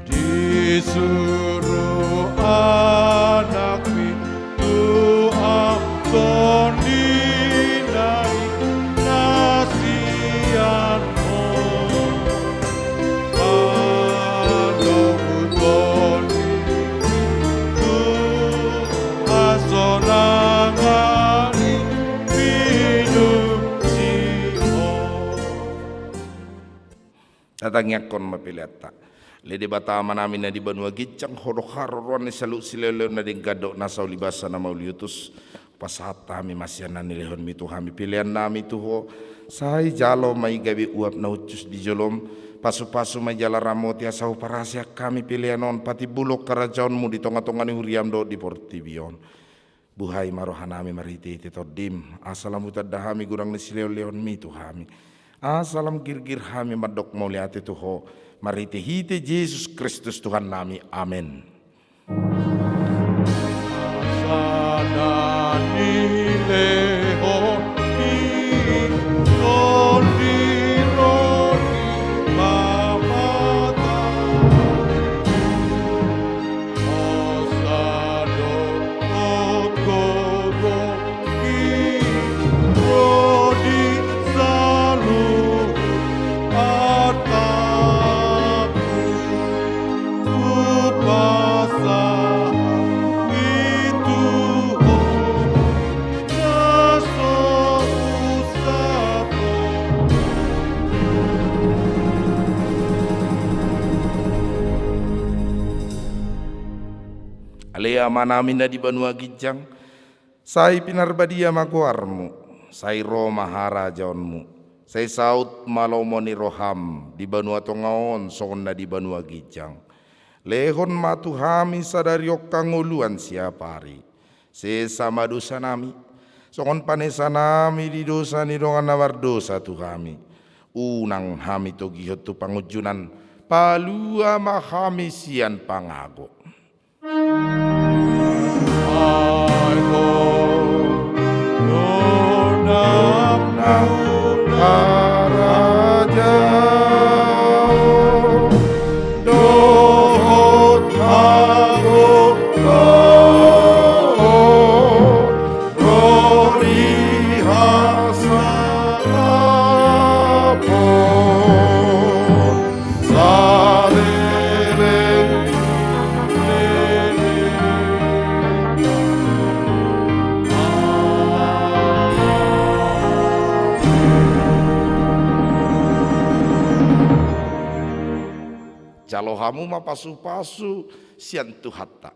Disuru Anakmi tu ampon ni na i na sian Ho. Mandobuthon diri tu hasonangan i minum si Ho. Tatangiangkon ma peleanta. Ale Debata Amanami na di banua ginjang, Ho do haroroan ni saluhut silehon-lehon na denggan dohot nasa ulibasa na mauliutus. Pasahat hami ma sian na nilehonmi tu hami peleannami tu Ho. Sai jalo ma i gabe uap na hushus di jolom. Pasu-pasu ma i jala ramoti asa huparhaseang hami pelean on patimbulhon harajaonmu di tonga-tonga ni huriam dohot di portibi on. Buhai ma rohanami marhite-hite Tondim, asa lam hutanda hami godang ni silehon-lehonmi tu hami. Asa lam girgir hami mandok mauliate tu Ho, marhite-hite Jesus Kristus Tuhannami. Amen. Asa na nilehon ni Tondim. Amanami na di banua ginjang, sai pinarbadia ma goarmu, sai ro ma harajaonmu, sai saut ma lomo ni roham di banua tonga on songon na di banua ginjang. Lehon ma tu hami sadari on hangoluan siapari. Sesa ma dosanami, songon panesanami di dosa ni dongan na mardosa tu hami. Unang hami togihon tu pangunjunan, palua ma hami sian pangago. Jalo hamu ma pasupasu sian Tuhanta.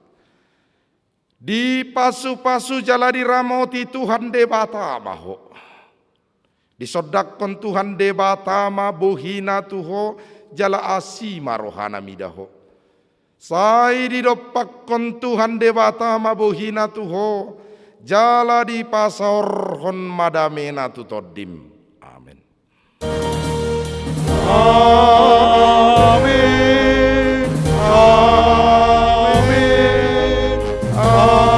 Dipasupasu jala diramoti Tuhan Debata ma ho. Disondangkon Tuhan Debata ma bohina tu ho, jala asi ma rohana mida ho. Sai didompakkon Tuhan Debata ma bohina tu ho, jala dipasaorhon ma damena tu tondim. Amen. Amen. Amen. Amen.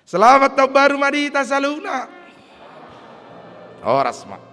Selamat tahun baru ma di hita saluhutna. Horas ma.